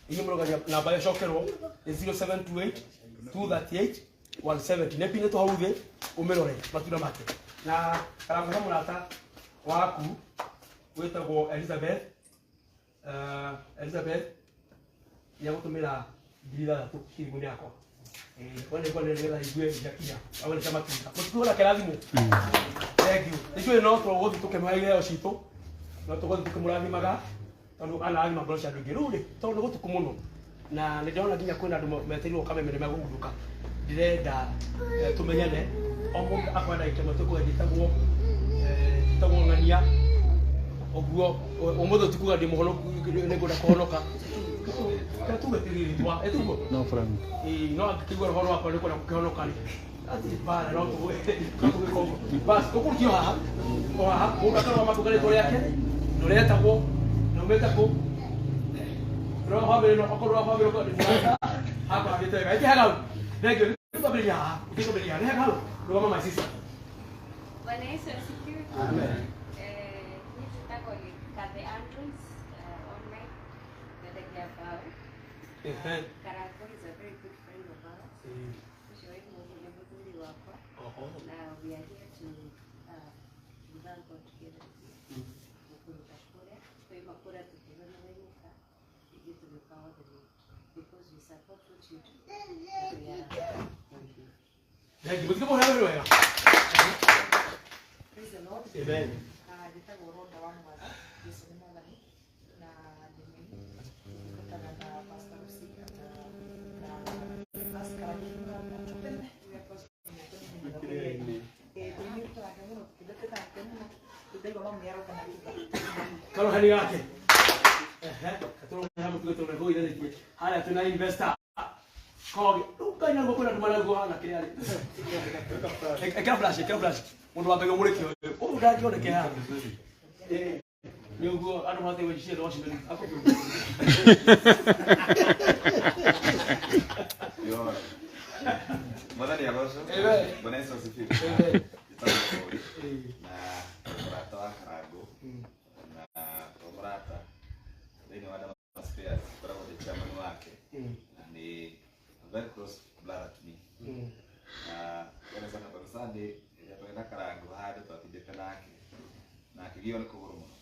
Inyuĩ mũrauga namba ĩcokerwo nĩ 0728 238 170. Nĩ pinĩtwo hau thĩ ũmĩrore matunda make. Na karango he mũrata waku wĩtagwo Elizabeth. Elizabeth nĩ agũtũmĩra 6,000 thimũ-inĩ yakwa. Wone kwa nĩgetha igue ijakinya awone cia matunda mũtikuona kĩrathimo. Thank you. Ithuĩ no tũgũthiĩ tũkĩmũhe iheo citũ, no tũgũthiĩ tũkĩmũrathimaga tondũ anarathima ngoro cia andũ aingĩ. Rĩu rĩ, tondũ nĩ gũtukũ mũno na nĩ ndĩrona nginya kwĩna andũ metereirwo kameme nĩ megũgundũka, ndĩrenda tũmenyane o mũndũ akoya ndagĩka ĩmwe tũkũhe njĩtagwo njĩtagwo ng'ania ũguo ũmũthĩ ũtikuga ndĩ mũhonoku nĩngwenda kũhonoka. Reke tuge ti rĩtwa ĩtiguo. No Frank. Ĩĩ, no angĩkĩigua rũhoro rwakwa nĩ kwenda gũkĩhonoka rĩ, hatirĩ mbara, no tũgwĩka ũguo. Bas, tũkũrutio haha o haha, mũndũ akarũgama kuga rĩtwa rĩake na ũrĩa etagwo na umĩte kũ na bamĩrĩ no okorwo wa bamĩrĩ okorwo nĩ mũrata hakwa hagĩte wega. Ĩkĩ hau thank you. Nĩtwambĩrĩria haha, nĩtwambĩrĩria haha. Nĩ hega hau, rũgama my sister. Bwana Yesu asifiwe. Amen. Mimi njĩtagwo Kathy Andrews, online nyendagia mbaũ. Ehe. Karango is a very good friend of ours. Ũcio wĩ nĩ mũthuri wakwa. Oho. Na we are here to thank God together with you. Gũkũruta kũrĩa twaima kũrĩa tũkiuga nĩ wainũka ithuĩ tũgĩũka all the way because we support what you do. We are Thank you. Mũtikĩmũhe wĩra wega. Praise the Lord. Amen. Njĩtagwo Rhoda wa Mwatha, Jesu nĩ Mwathani, na ndĩ mũini. Ndungataga na Pastor Lucy na Pastor Karangũ tene, rĩrĩa twacemanirie tene. Tũinĩte nake mũno, tũtindĩte nake mũno, ndaigua mami aroka na thutha. Karohani gake. Ehe, katũrũhe mũtugo tũrĩ kũgũithĩrĩtie. Harĩa twĩna investor. Kogi, rĩu Ngai naguo kwĩna andũ maraguo hana kĩrĩa rĩ. Ĩkĩra flash, ĩkĩra flash. Mũndũ wa Ngai ũmũrĩke ũyũ. Ũyũ ndangĩoneke haha. Ĩĩ. Nĩ ũguo andũ mahote gwĩciria watchman. Yo. Mwathani agocwo. Amen. Bwana Yesu asifiwe. Amen. Njĩtagwo Kũũri na mũrata wa Karangũ na to mũrata thĩinĩ wa Damas Affairs ngoragwo ndĩ chairman wake na nĩ a very close brother to me. Na bwana sana kwa Sunday rĩrĩa twarĩ na Karangũ handũ twatindĩte nake na akĩgio nĩ kũgũrũ mũno.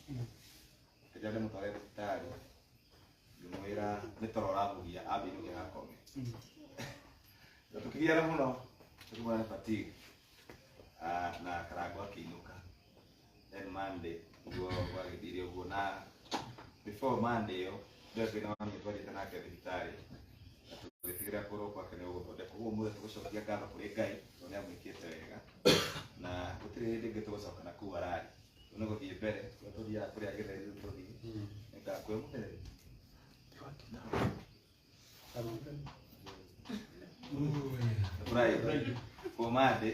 Rĩrĩa ndĩmũtware thibitarĩ ngĩmwĩra nĩ toro ũramũgia ambĩinũke gakome. Na tũkĩgiana mũno tũkĩmwĩra nĩ fatigue. Na Karangũ akĩinũka. Then Monday ũguo gwagĩthire ũguo na before Monday ĩyo ndĩo twĩna mami twarĩte nake thibitarĩ na tũgĩtigĩrĩra kũgũrũ gwake nĩ gũgũthondekwo. Ũguo ũmũthĩ tũgũcokia ngatho kũrĩ Ngai tondũ nĩ amwĩkĩte wega na gũtirĩ hĩndĩ ĩngĩ tũgũcoka na kũu ararĩ. Rĩu nĩ gũthiĩ mbere kũrĩa tũthiaga kũrĩa gĩtheri rĩu tũthiĩ nĩngakwĩ mũtheri. Friday. Ko Monday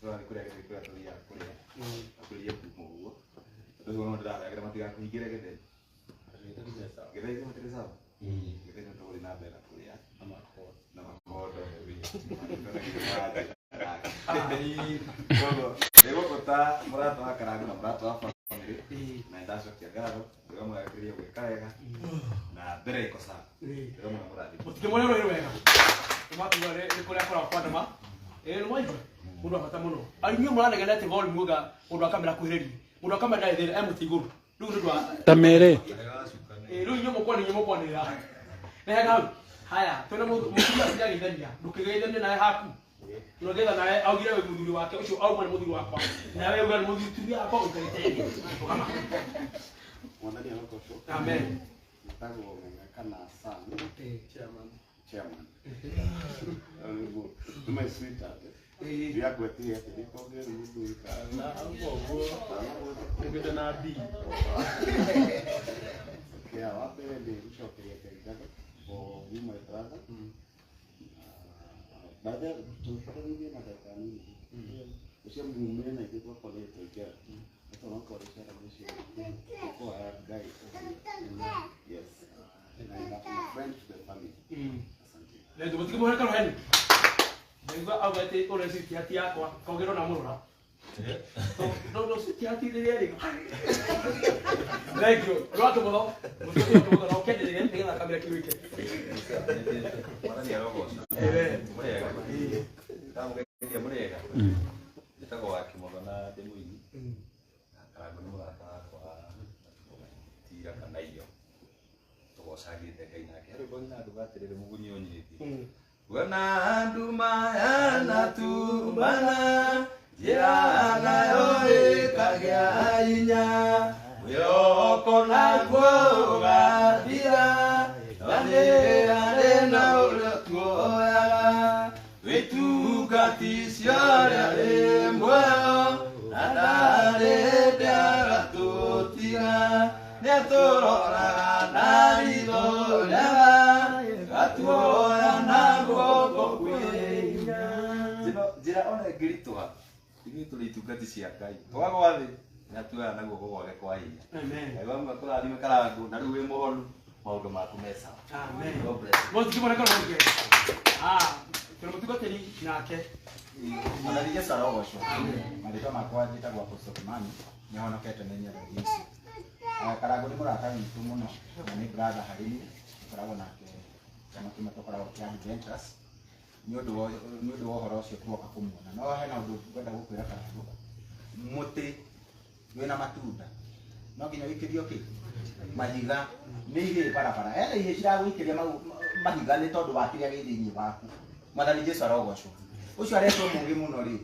tũrathiĩ kũrĩa gĩtheri kũrĩa tũthiaga kũrĩa akũrĩrie kuma ũguo tondũ ũguo no ndĩrahagĩra matigakũhingĩre gĩtheri. Gĩtheri nĩ matirĩ sawa. Gĩtheri nĩ tũgũthiĩ na mbere na kũrĩa na makondo. Koguo ndĩgũkũ ta mũrata wa Karangũ na mũrata wa bamĩrĩ na nĩndacokia ngatho ndĩramũgakĩrĩria gwĩka wega na mbere iko sawa. Ndĩramwĩra mũrathime. Mũtikĩmũhe rũhĩ wega. Nĩmwakiuga nĩ kũrĩa akoragwo kwa ndama. Ĩĩ nĩ mwaigua? Mũndũ wa bata mũno. Inyuĩ mũranegena atĩ volume muga mũndũ wa kamera akuhĩrĩrie. Mũndũ wa kamera ndarĩ thĩna, e mũtĩ igũrũ. Rĩu nĩ ũndũ wa Ta mere. Ĩĩ, rĩu inyuĩ mũkwanĩrĩra, inyuĩ mũkwanĩrĩra. Nĩ hega hau. Haya, twina mutumia sirageithania, ndũkĩgeithanie nawe haku. Tũrageitha nawe augire wĩ mũthuri wake, ũcio auma nĩ mũthuri wakwa. Nawe uga nĩ mũthuri tumia wakwa ũikarĩte thĩ. Rũgama. Mwathani arogocwo. Amen. Njĩtagwo Ng'ang'a kana Sam. Chairman. Chairman. Nĩguo, nĩ my sweetheart. Ndiakwetire atĩ nĩkongere mũthuri kana Ũgĩte na B. Yeah, wa mbere nĩ gũcokeria Ngai ngatho for you my brother. Baada tũcokanĩrie na ndagĩka nini. Ũcio mumire na ithuĩ twakoretwo twaingĩra. Hata onakorwo ciana ũcio ũkoya Ngai ũguo. Yes. And I'm a friend to the family. Asante. Ndio mũtikĩmũhe karuheni. Ndaigua auga atĩ ũrĩa sweetheart yakwa, kaugĩrwo na mũrora. No no sweetheart rĩrĩa rĩ. Thank you. Rwa kĩmotho. Mũtumia kĩmotho na ũkĩendelee nĩgetha kamera kĩgwĩke. Mwathani arogocwo. Amen. Mũrĩega. Ndamũgeithia mũrĩega. Njĩtagwo wa Kĩmotho na ndĩ mũini. Na Karangũ nĩ mũrata wakwa tira kana iyo. Tũgocagĩte Ngai nake. He rwĩmbo nyina nduga atĩrĩrĩ mũgunyi ũnyirĩtie. Kuona nduma yanatumbana njĩra nayo ĩkagĩa hinya mwĩhoko naguo ũgathira na nĩ na ũrĩa tuoyaga wĩtungaticio ũrĩa wĩ muoyo na ndarĩ ndagatũtiga nĩatũroraga na ritho rĩega gatuoya na guoko kwĩ hinya. Njĩra ona ĩngĩritũha ithuĩ tũrĩ itungati cia Ngai twagwa thĩ nĩatuoya na guoko gwake kwa hinya. Amen. Ngai wa Musa tũrathime Karangũ na rĩu wĩ mũhonu maũndũ maku me sawa. Amen. God bless you. Mũtikĩmũhe karuheni. Ah, twĩna mũtungatĩri nake. Mwathani Jesu arogocwo. Marĩtwa makwa njĩtagwo Apostle Kimani, nĩhonokete nĩ Mwathani Jesu. Karangũ nĩ mũrata witũ mũno na nĩ brother harĩ niĩ, tũkoragwo nake kĩama kĩmwe tũkoragwo kĩa Adventures. Nĩ ũndũ wa ũhoro ũcio tuoka kũmuona. No hena ũndũ ngwenda gũkwĩra Karangũ, mũtĩ wĩna matunda no nginya wĩikĩrio kĩ mahiga nĩ ihĩ barabara hena ihĩ ciragũikĩria mahiga nĩ tondũ wa kĩrĩa gĩ thĩinĩ waku. Mwathani Jesu arogocwo. Ũcio aretwo mũũgĩ mũno rĩ,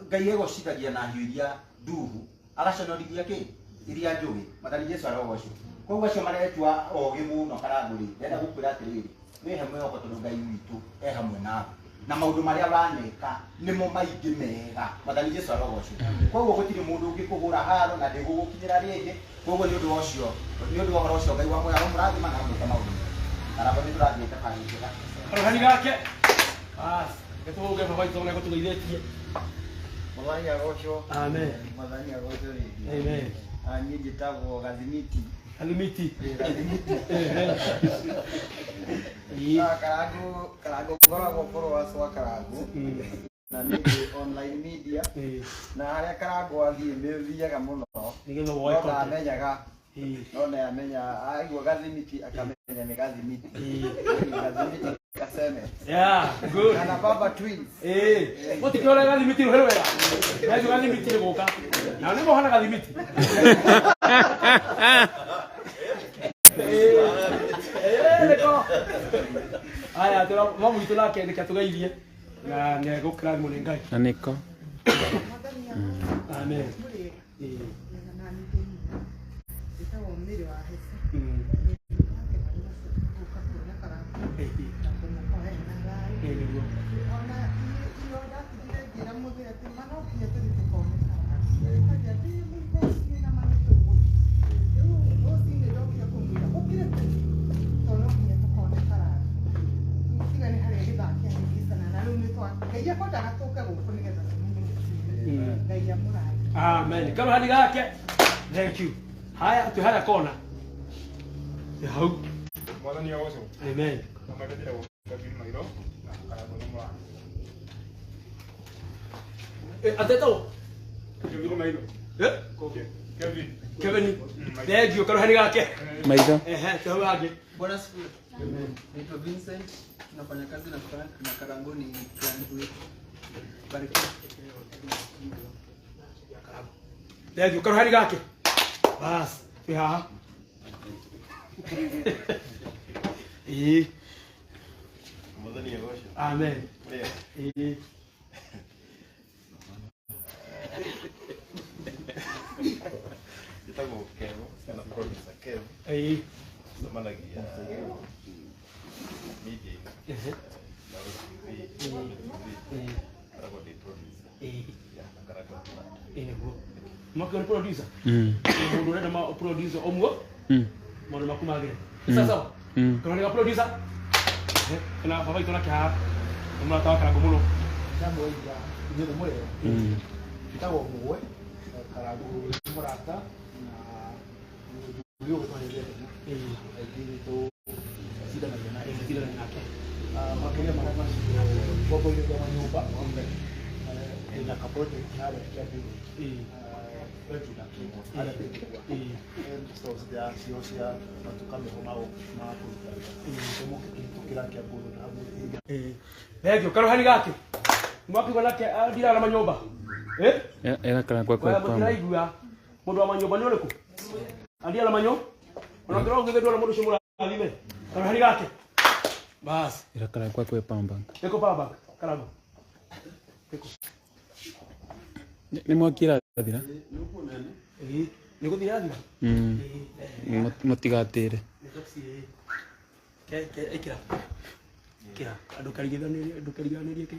Ngai egocithagia na hiũ iria nduhu agaconorithia kĩ iria njũgĩ. Mwathani Jesu arogocwo. Koguo acio maretua ogĩ mũno Karangũ rĩ, ndĩrenda gũkwĩra atĩrĩrĩ, wĩhe mwĩhoko tondũ Ngai witũ e hamwe nawe na maũndũ marĩa ũraneka nĩmo maingĩ mega. Mwathani Jesu arogocwo. Koguo gũtirĩ mũndũ ũngĩkũhũra haro na ndĩgũgũkinyĩra rĩngĩ. Koguo nĩ ũndũ wa ũcio, nĩ ũndũ wa ũhoro ũcio Ngai wa muoyo aromũrathima na amwĩka maũndũ mega. Karangũ nĩ tũrathiĩ thabarĩ njega. Karuheni gake. Bas, reke tũhũge baba witũ ũrĩa gũtũgeithĩtie. Mwathani arogocwo. Amen. Mwathani arogocwo rĩngĩ. Amen. Niĩ njĩtagwo Gathimiti. Gathimiti. Gathimiti. Karangũ, Karangũ ngoragwo followers wa Karangũ. Na nĩ ndĩ online media. Na harĩa Karangũ athiĩ nĩ thiaga mũno. Nĩgetha woe No content. ndamenyaga. No nĩamenya, aigua Gathimiti akamenya nĩ Gathimiti. Gathimiti Kaseme. Yeah, good. Kana Baba Twins. Mũtikĩhũre Gathimiti rũhĩ rwega. Nacio Gathimiti nĩ gũka. Nao nĩ mohana Gathimiti. Nĩko. Aya, tũra mamu witũ nake nĩkĩ atũgeithie na nĩ egũkĩrathimwo nĩ Ngai. Na nĩko. Amen. Njĩtagwo Mary wa Hesa. Ona iyo ndatigire ngĩra mũthee atĩ ma no nginya tũthiĩ tũkone Karangũ. Akĩnjĩra atĩ mũthee ũcio na ma nĩ tũgũthiĩ. Rĩu rũcinĩ ndokire kũmwĩra ũkĩre tene tondũ no nginya tũkone Karangũ. Rĩu tiga nĩ harĩa gĩthaa kĩahĩngĩcana na rĩu nĩ twa Ngai akwendaga tũke gũkũ nĩgetha tũmũmenye. Ngai amũrathime. Amen. Karuheni gake. Thank you. Haya, twĩ harĩa kona. Twĩ hau. Mwathani arogocwo. Amen. Njĩtagwo Kevin Mairo na Karangũ nĩ mũrata. Atetagwo? Kevin Mairo. Kevin. Kevin. Thank you. Karuheni gake. Maitho. Ehe, twĩ hau hangĩ. Bwana asifiwe. Naitwa Vincent, tunafanya kazi na Frank na Karangũ ni client wetu. Barikiwa. Thank you. Karuheni gake. Bas, twĩ haha. Ĩĩ. Mwathani agocwo. Amen. Ũrĩa? Ĩĩ. Njĩtagwo Kevo, kana producer Kev. Ĩĩ. Tũcemanagia media-inĩ. Ehe. Na TV, TV. Ĩĩ. Ngoragwo ndĩ producer. Ĩĩ. Yeah, na Karangũ nĩ mũrata. Ĩĩ nĩguo. Mwakĩo nĩ producer? Mm. Mũndũ ũrenda ma producer ũmwe Mm. maũndũ maku magĩre. Mm. Sawa sawa. Mm. Kana nĩ producer? Ehe. Kana baba itũ nake haha. Nĩ mũrata wa Karangũ mũno. Ndamũgeithia inyuothe mũrĩega. Mm. Njĩtagwo Mũgwe, Karangũ nĩ mũrata na mũthuri ũyũ twarĩrĩte aingĩ nĩ tũcindanagia nake. Tũcindanagia nake. Makĩria ma macio ngombo-inĩ cia manyũmba ndĩna ka project harĩa Kiambu bedroom na kĩmo harĩa ndĩkũgwa stores cia cio cia matuka meho ma ma kũruta wĩra so mũngĩkĩhĩtũkĩra Kiambu Road hau Ĩĩ. Thengio karohani gake. Mwakĩigua nake andiraga na manyũmba. Eh? Era Karangũ akwe Wewe pamba. mũtiraigua mũndũ wa manyũmba nĩ ũrĩkũ? Andia na manyũ. Ona ngĩrwo ũngĩthĩ ndwona mũndũ ũcio mũrathime. Karohani gake. Bas. Era Karangũ akwe pamba. Ĩko power bank. Karangũ. Ĩko. Nĩ mwaki ĩrathira? Ĩĩ. Nĩ gũthira ĩrathira? Mm. Mũtigatĩre. Nĩ taxi ĩĩ. Ke ke ĩkĩra. Ĩkĩra. Ndũkariganĩrie ndũkariganĩrie kĩ.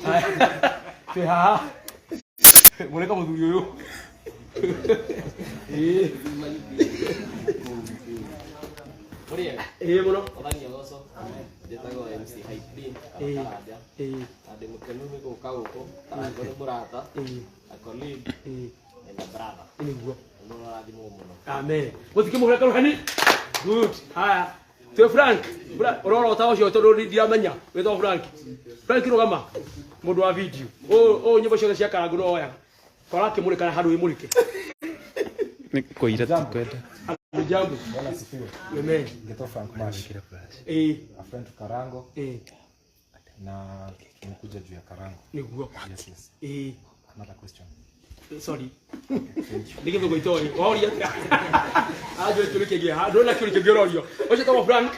Haya. Twĩ haha. Mũreka mũthuri ũyũ. Ĩĩ. Mũrĩega? Ĩĩ mũno. Mwathani agocwo. Njĩtagwo MC Hype D kana Ĩĩ. Karanja. Ĩĩ. Na ndĩ mũkenu nĩ gũka gũkũ. Karangũ nĩ mũrata, a colleague, and a brother. Nĩguo. Nĩ mũrathimwo mũno. Amen. Mũtikĩmũhũre karuhani. Good. Haya. Twĩ Frank. Ũrorota ũcio tondũ ndiramenya. Wĩtagwo Frank. Frank rũgama. Mũndũ wa video. Ũyũ ũyũ nyĩmbo ciothe cia Karangũ no oyaga. Kora akĩmũrĩka na handũ ĩmũrĩke. Nĩ kũira tũkwenda. Andũ jambo. Bwana asifiwe. Amen. Ngeto Frank Mash. Eh. A friend to Karango. Eh. Na tumekuja juu ya Karango. Nĩguo. Yes, yes. Eh. Another question. Sorry. Nĩ gĩthũngũ itoĩ. Waũria atĩa? Anjũĩ kĩũria kĩngĩ. Ndũrĩ na kĩũria kĩngĩ ũrorio. Ũcio etagwo Frank.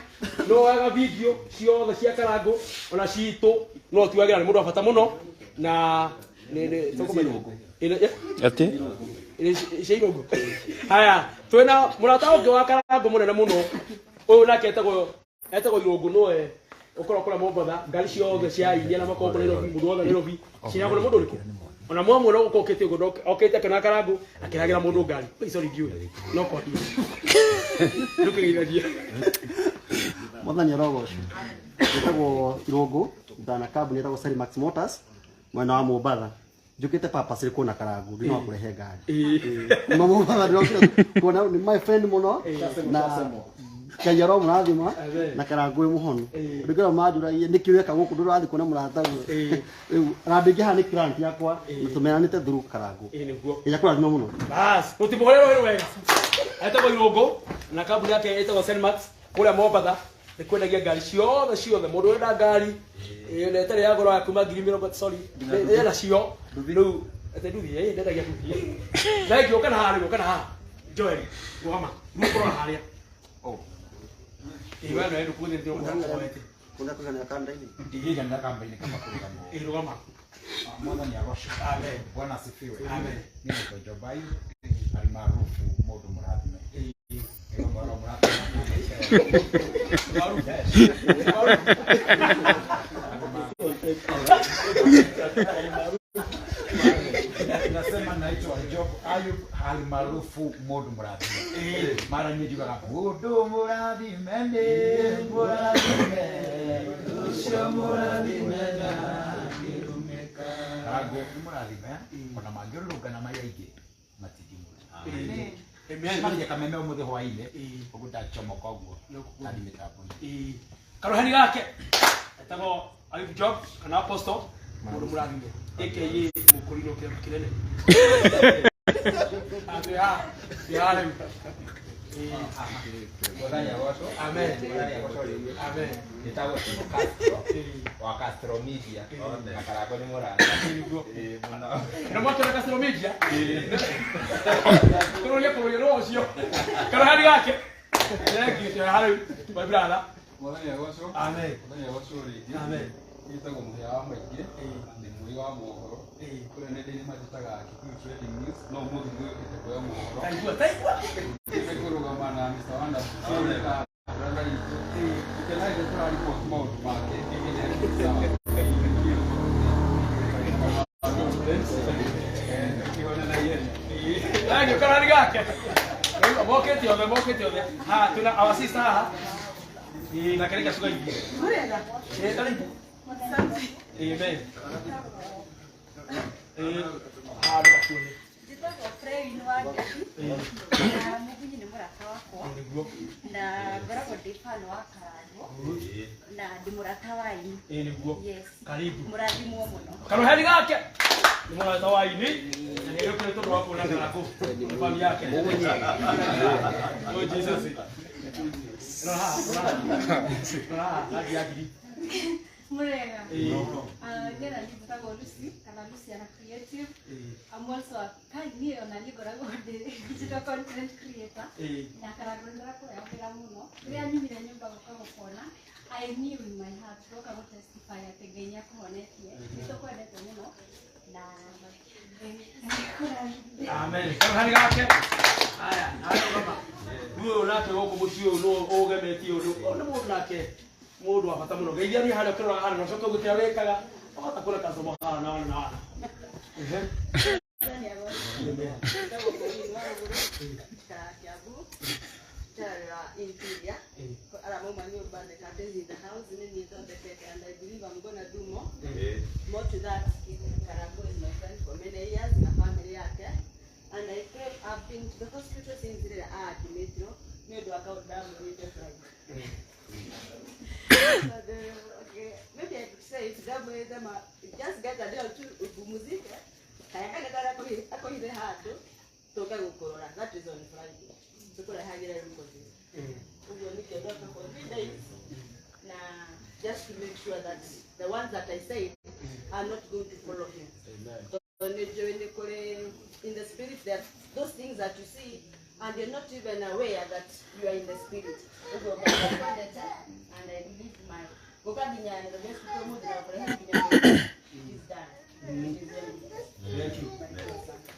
No oyaga video ciothe cia Karangũ ona citũ no tuagĩra nĩ mũndũ wa bata mũno na nĩ nĩ tũkũmenya. Ĩ- Atĩ? Ĩ- cia irũngũ. Haya, twĩna mũrata ũngĩ wa Karangũ mũnene mũno. Ũyũ nake etagwo etagwo Irũngũ nowe ũkoragwo kũrĩa Mombatha, ngari ciothe cia India na makoragwo Nairobi, mũndũ wothe Nairobi, ciheagwo nĩ mũndũ ũrĩkũ? Ona mwamwona gũkũ okĩte ũguo, okĩte akĩona Karangũ, akĩragĩra mũndũ ngari. Oi, sorry ndiũĩ. No kwaria. Ndũkĩgeithagia. Mwathani arogocwo. Njĩtagwo Irũngũ, ndana kambuni ĩtagwo Sarimax Motors mwena wa Mombatha. Njũkĩte purposely kuona Karangũ, ndina wa kũrehe ngari. Kuma Mombatha ndĩrokire kuona nĩ my friend mũno na Ngai aromũrathima na Karangũ wĩ mũhonu. Andũ aingĩ manjũragia nĩkĩ weka gũkũ ndũrathiĩ kuona mũrataguo. Rĩu ona andũ aingĩ haha nĩ client yakwa na tũmeranĩte through Karangũ. Ĩĩ nĩguo. Ngai akũrathime mũno. Bas, mũtimũhũre rũhĩ wega. Etagwo Irũngũ na kambuni yake ĩtagwo Senmax kũrĩa Mombatha. Nĩ kwendagia ngari ciothe ciothe. Mũndũ ũrenda ngari ĩĩ na ĩtarĩ ya goro ya kuma ngiri mĩrongo sorry. Ĩna cio. Rĩu ate nduthi ĩĩ ndendagia nduthi. Thank you kana haha rĩu kana haha. Joel, rũgama. Rĩu ũkorwo harĩa. Oh. Ĩĩ we no ndũkũthĩ ndĩrokũhoete. Kũrĩa kũiganĩra kanda-inĩ. Ndingĩiganĩra kamba-inĩ kaba kũrũgama. Ĩĩ rũgama. Mwathani agocwo. Amen. Bwana asifiwe. Amen. Mimi naitwa Jobai almaarufu mũndũ mũrathime. Ĩyo mwaro mũrathime. Nasema naitwa Job Ayub almaarufu mũndũ mũrathime. Mara nyingi njugaga mũndũ mũrathime nĩ mũrathime ũcio mũrathime na Karangũ nĩ mũrathime ona mangĩrũrũngana marĩ aingĩ matingĩmũruta. Maria kameme ũmũthĩ hwaĩ-inĩ ũguo ndachomoka ũguo ndathi mĩtambo-inĩ. Karohani gake etagwo Ayub Job kana Apostle mũndũ mũrathime aka mũkũrinũ kĩrema kĩnene. Atĩ haha, ndĩ haha rĩu. Mwathani agocwo. Amen. Mwathani agocwo rĩngĩ. Amen. Njĩtagwo Timo Castro wa Castro Media na Karangũ nĩ mũrata. Ĩĩ mũno. Na mwakĩona Castro Media? Kũrũria kũrũria no ũcio. Karohani gake. Thank you, twĩ haha rĩu, my brother. Mwathani agocwo. Amen. Mwathani agocwo rĩngĩ. Amen. Gĩtagwo mũhĩa wa maingĩ na nĩ mũi wa mohoro. Kũrĩa nenda-inĩ manjĩtaga Kikuyu Trending News, no ũmũthĩ nĩũkĩte kuoya mohoro. Taigua, taigua. Nĩ kũrũgama na Mr. Wonderful na brother witũ. Ũkenaga tũrariboti maũndũ make. Sawa. Thank you, karani gake. Mokete othe, mokete othe. Ha, tuna our sister haha. Ĩĩ, nake reke tũgeithie. Murega. Ĩĩ, karibu. Amen. Ĩĩ, haha ndũgakuone. Njĩtagwo Frewin Wangeci na Mũgunyi nĩ mũrata wakwa Nĩguo. na ngoragwo ndĩ fan wa Karangũ na ndĩ mũrata wa ini. Ĩĩ, nĩguo. Yes. Karibu. Mũrathimwo mũno. Karuheri gake. Nĩ mũrata wa ini. Na nĩ ũkĩrĩ tondũ wa kuona Karangũ. Nĩ fami yake. Oh Jesus. Rora haha, rora haha. Rora haha, rangi ya ngiri. Murega. Ĩĩ. Niĩ na niĩ njĩtagwo Lucy kana Lucy ana creative. Ĩĩ. I'm also a kai niĩ ona niĩ ngoragwo ndĩ digital content creator. Ĩĩ. Na Karangũ nĩndĩrakũrehera mũno. Rĩrĩa nyumire nyũmba gũka gũkuona, I knew in my heart gũka gũ testify atĩ Ngai nĩakũhonetie. Nĩtũkwendete mũno na Ngai Amen. Karuheri gake. Haya, haya mama. Rĩu ũyũ nake gũkũ mũciĩ ũyũ nũ ũgemetie ũndũ. Ũyũ nĩ mũndũ nake mũndũ wa bata mũno. Geithia niĩ harĩa ũkĩroraga harĩa na ũcoke ũgĩte ũrĩa wĩkaga. Wahota kuona customer haha na wana na wana. Ehe. Njĩtagwo Pauline Warũgũrũ, njikaraga Kiambu, njarĩra interior. Arĩa mauma nyũmba the curtains in the house nĩ niĩ thondekete and I believe I'm gonna do more. More to that, Karangũ is my friend for many years na family yake. And I came, I've been to the hospital since rĩrĩa a-admitirwo nĩ ũndũ wa kaũndũ ndamwĩrĩte Friday. But, okay, maybe I could say it ndamwĩrĩte ma just get a day or two upumzike. Kaya kana karĩa akohire handũ tũke gũkũrora. That is on Friday. Tũkũrehagĩre rĩu ũguo nĩkĩo ndoka for 3 days na just to make sure that the ones that I said are not going to follow him. Tondũ nĩ njũĩ nĩ kũrĩ in the spirit there are those things that you see and you're not even aware that you are in the spirit. Ũguo Ngai and I believe my gũka nginya Nairobi hospital mũthĩ na kũrehe nginya it is done. It is well. Thank you.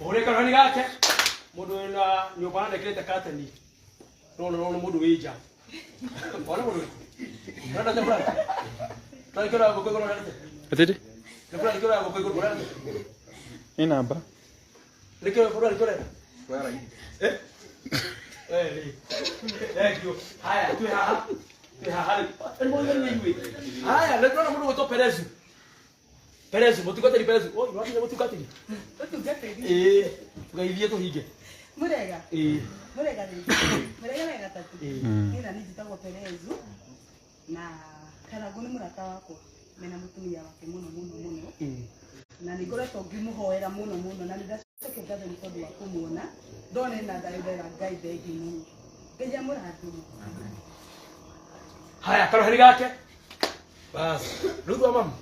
Ũhũre karuheri gake. Mũndũ wĩna nyũmba na ndekĩrĩte kateni. No no no mũndũ wĩ nja. Ona mũndũ. Ũrenda te Frank? Frank ũrĩa gũkũ igũrũ ũrenda te? Atĩrĩ, Nĩ Frank ũrĩa gũkũ igũrũ ũrenda te? nĩ namba. Nĩkĩo Frank ũrenda? Eh? Eh, rĩ. Thank you. Haya, twĩ haha. Twĩ haha rĩ. Nĩ mũthenya inyuĩ. Haya, nĩ ndĩrona mũndũ gwĩtwo Perezu. Perezu, mũtungatĩri Perezu. Oi, nĩwakinya mũtungatĩri? Ũtungatĩri. Ĩĩ, tũgeithie tũhinge. Murega. Ĩĩ. Murega rĩngĩ. Murega na gatatũ. Ĩĩ. Niĩ na niĩ njĩtagwo Perezu na Karangũ nĩ mũrata wakwa mena mũtumia wake mũno mũno mũno na nĩ ngoretwo ngĩmũhoera mũno mũno na nĩ ndacokia ngatho nĩ tondũ wa kũmuona ndone na thayũ ndera Ngai thengi mũno. Ngai amũrathime. Haya, karuheri gake. Bas. Ruthu wa mamu.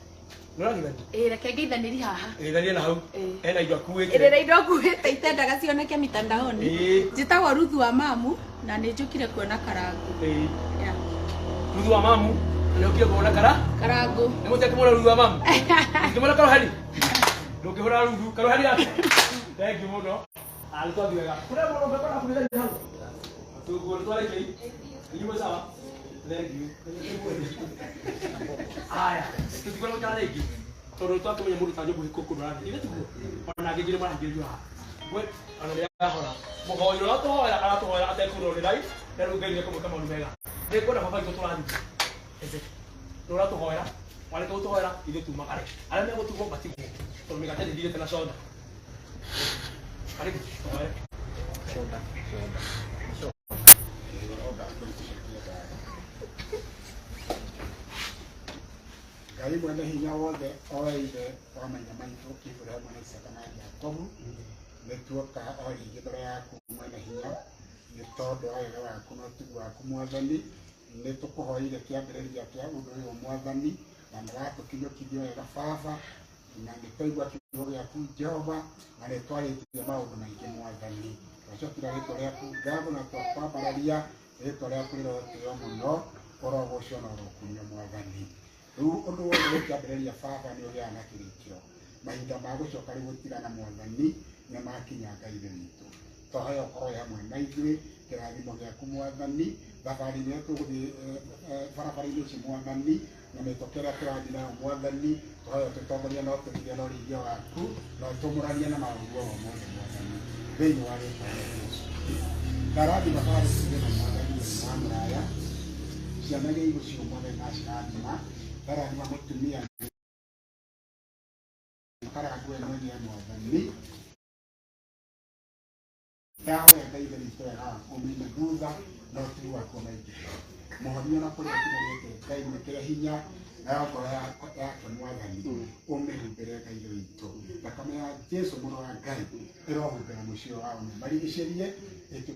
Nĩũragithania? Ĩĩ, reke ngeithanĩrie haha. Geithania na hau. Ena indo akuĩte. Ĩrĩra indo nguĩte itendaga cioneke mitandaoni. Ĩĩ. Njĩtagwo Ruthu wa mamu na nĩ njũkire kuona Karangũ. Ĩĩ. Yeah. Ruthu wa mamu nĩ ũkire kuona kara? Karangũ. Nĩ mũtekĩmwona Ruthu wa mamu? Ũngĩmwona karuheri? Ndũngĩhũra Ruthu, karuheri gake. Thank you mũno. Ah, nĩ twathiĩ wega. Kũrĩa mũndũ ũngĩkorwo akũgeithania hau. Tũguo nĩ twarĩkia. Inyuĩ sawa? Thank you. Haya, tũtigũra gũikara rĩngĩ tondũ twakĩmenya mũndũ ta Njogu kũndũ arathiĩ. Ithe tiguo? Ona angĩ nginya marahingĩrĩrio haha. We, ona nĩ ahora. Mũhoi ũrĩa ũratũhoera aratũhoera atekũrwo nĩ live na rĩu Ngai nĩekũmwĩka maũndũ mega. Nĩ ngwenda baba witũ tũrathiĩ. Eze. Nĩ ũratũhoera, warĩkia gũtũhoera ithuĩ tumagare. Arĩa megũtigwo matigwo tondũ mĩgate ndĩthirĩte na soda. Karibu, tũhoere. Soda, soda. Ngai mwene hinya wothe oeire wa maithe maitũ Iburahĩmu na Isaaka na Jakobu nĩ tuoka o rĩngĩ mbere yaku mwene hinya nĩ tondũ wa wega waku na ũtugi waku Mwathani nĩ tũkũhoire kĩambĩrĩria kĩa ũndũ ũyũ Mwathani na nĩ watũkinyũkithia wega Baba na nĩ twaigua kiugo gĩaku Jehova na nĩ twarĩtie maũndũ maingĩ Mwathani twacokire rĩtwa rĩaku ngatho na twakwambararia rĩtwa rĩaku rĩrotĩo mũno Ũrogocwo na ũrokumio Mwathani. Rĩu ũndũ wothe wĩkĩambĩrĩria baba nĩ ũgĩaga na kĩrĩkĩro. Mahinda ma gũcoka rĩu gũtigana Mwathani nĩ makinya Ngai Ithe witũ. Twahoya ũkorwo wĩ hamwe na ithuĩ, kĩrathimo gĩaku Mwathani, thabarĩ ĩrĩa tũgũthiĩ barabara-inĩ ici Mwathani, na mĩtũkĩ ĩrĩa tũrathiĩ nayo Mwathani, tũhoya ũtũtongorie na ũtũrĩithie na ũrĩithio waku, na ũtũmũranie na maũru o mothe Mwathani, thĩinĩ wa rĩtwa rĩa Jesũ. Ndarathima barĩ ciothe na Mwathani ũyũ wa mũraya, ciana iria igũciũ Mwathani ndacirathima, ndarathima mũtumia Karangũ we mwenyewe Mwathani, ndahoya Ngai Ithe witũ wega waku ũmũime thutha na ũtugi waku ũmaingĩhe. Mũhonie ona kũrĩa akinyarĩte Ngai mwĩkĩre hinya nayo ngoro yake Mwathani ũmĩhumbĩre Ngai Ithe witũ. Thakame ya Jesu mũrũ wa Ngai ĩrohumbĩra mũciĩ wao na ĩmarigicĩrie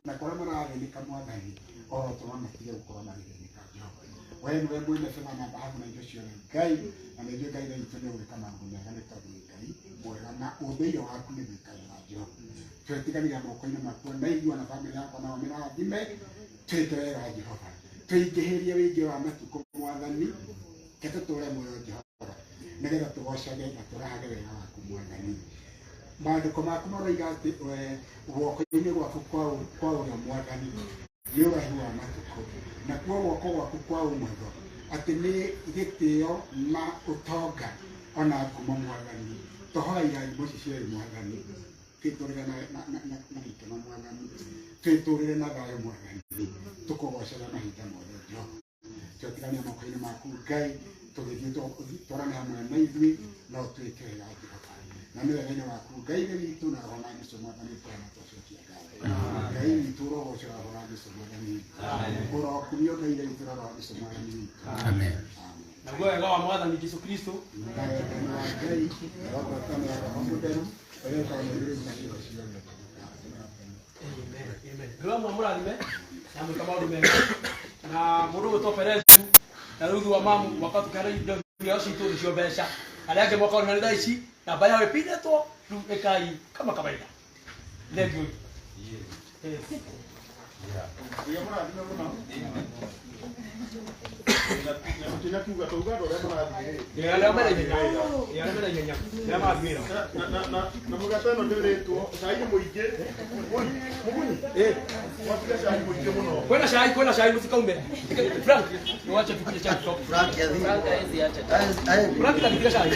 na kũrĩa marathĩnĩka Mwathani orotũma matige gũkorwo magĩthĩnĩka Jehova. We nĩwe mwene betha na thahabu na indo ciothe Ngai, na nĩ njũĩ Ngai Ithe witũ nĩ ũgwĩka maũndũ mega nĩ tondũ wĩ Ngai mwega na ũndũire waku nĩ gwĩka wega Jehova. Twetiganĩria moko-inĩ maku na ithuĩ na bamĩrĩ yakwa nao mĩrathime twĩke wega Jehova. Tũingĩhĩrie wĩingĩ wa matukũ Mwathani, ke tũtũre muoyo Jehova, nĩgetha tũgocage na tũrahage wega waku Mwathani. Maandĩko maku maroiga atĩ guoko-inĩ gwaku kwa ũrĩo Mwathani nĩ ũraihu wa matukũ, nakuo guoko gwaku kwa ũmotho atĩ nĩ gĩtĩo na ũtonga ona ngumo Mwathani. Tũhoya irathimo ici cierĩ Mwathani, twĩtũrĩre na gĩkeno Mwathani, twĩtũrĩre na thayũ Mwathani, tũkũgocaga mahinda mothe Jehova. Twetigania moko-inĩ maku Ngai, tũgĩthiĩ twarane hamwe na ithuĩ no twĩke wega Jehova, na nĩ wega-inĩ waku Ngai Ithe witũ na Roho na Jesũ Mwathani twana twacokia ngatho. Ngai witũ ũrogocwo na Roho na Jesũ Mwathani witũ, ũrokumio Ngai Ithe witũ na Roho na Jesũ Mwathani witũ. Amen. Naguo wega wa Mwathani Jesu Kristo na wendani wa Ngai na ngwatanĩro ya Roho Mũtheru ĩrĩa ĩkoragwo na ithuĩ na hingo ciothe. Amen. Amen. Ngai wa mũrathime na mwĩka maũndũ mega na mũndũ ũgwĩtwo Perezu na Ruthu wa mamu mwaka tũkĩhana indo irio citũ nĩcio mbeca arĩa angĩ mwaka ũrĩ thaa ici namba yao ĩpindĩtwo rĩu ĩkai kama kawaida. Thank you. Yes. Ngai mũrathime mũno. Na tũtinakiuga tauga andũ arĩa marathiĩ rĩ. Arĩa mena ihenya. Arĩa mena ihenya. Arĩa marathiĩ wĩra. Na mũgate ĩno ndĩrĩtwo cai nĩ mũingĩ. Mũgunyi. Mwatiga cai mũingĩ mũno. Kwĩna cai mũtikaume. Frank, niwache tukuje chai tutoke. Frank Frank atanipiga chai.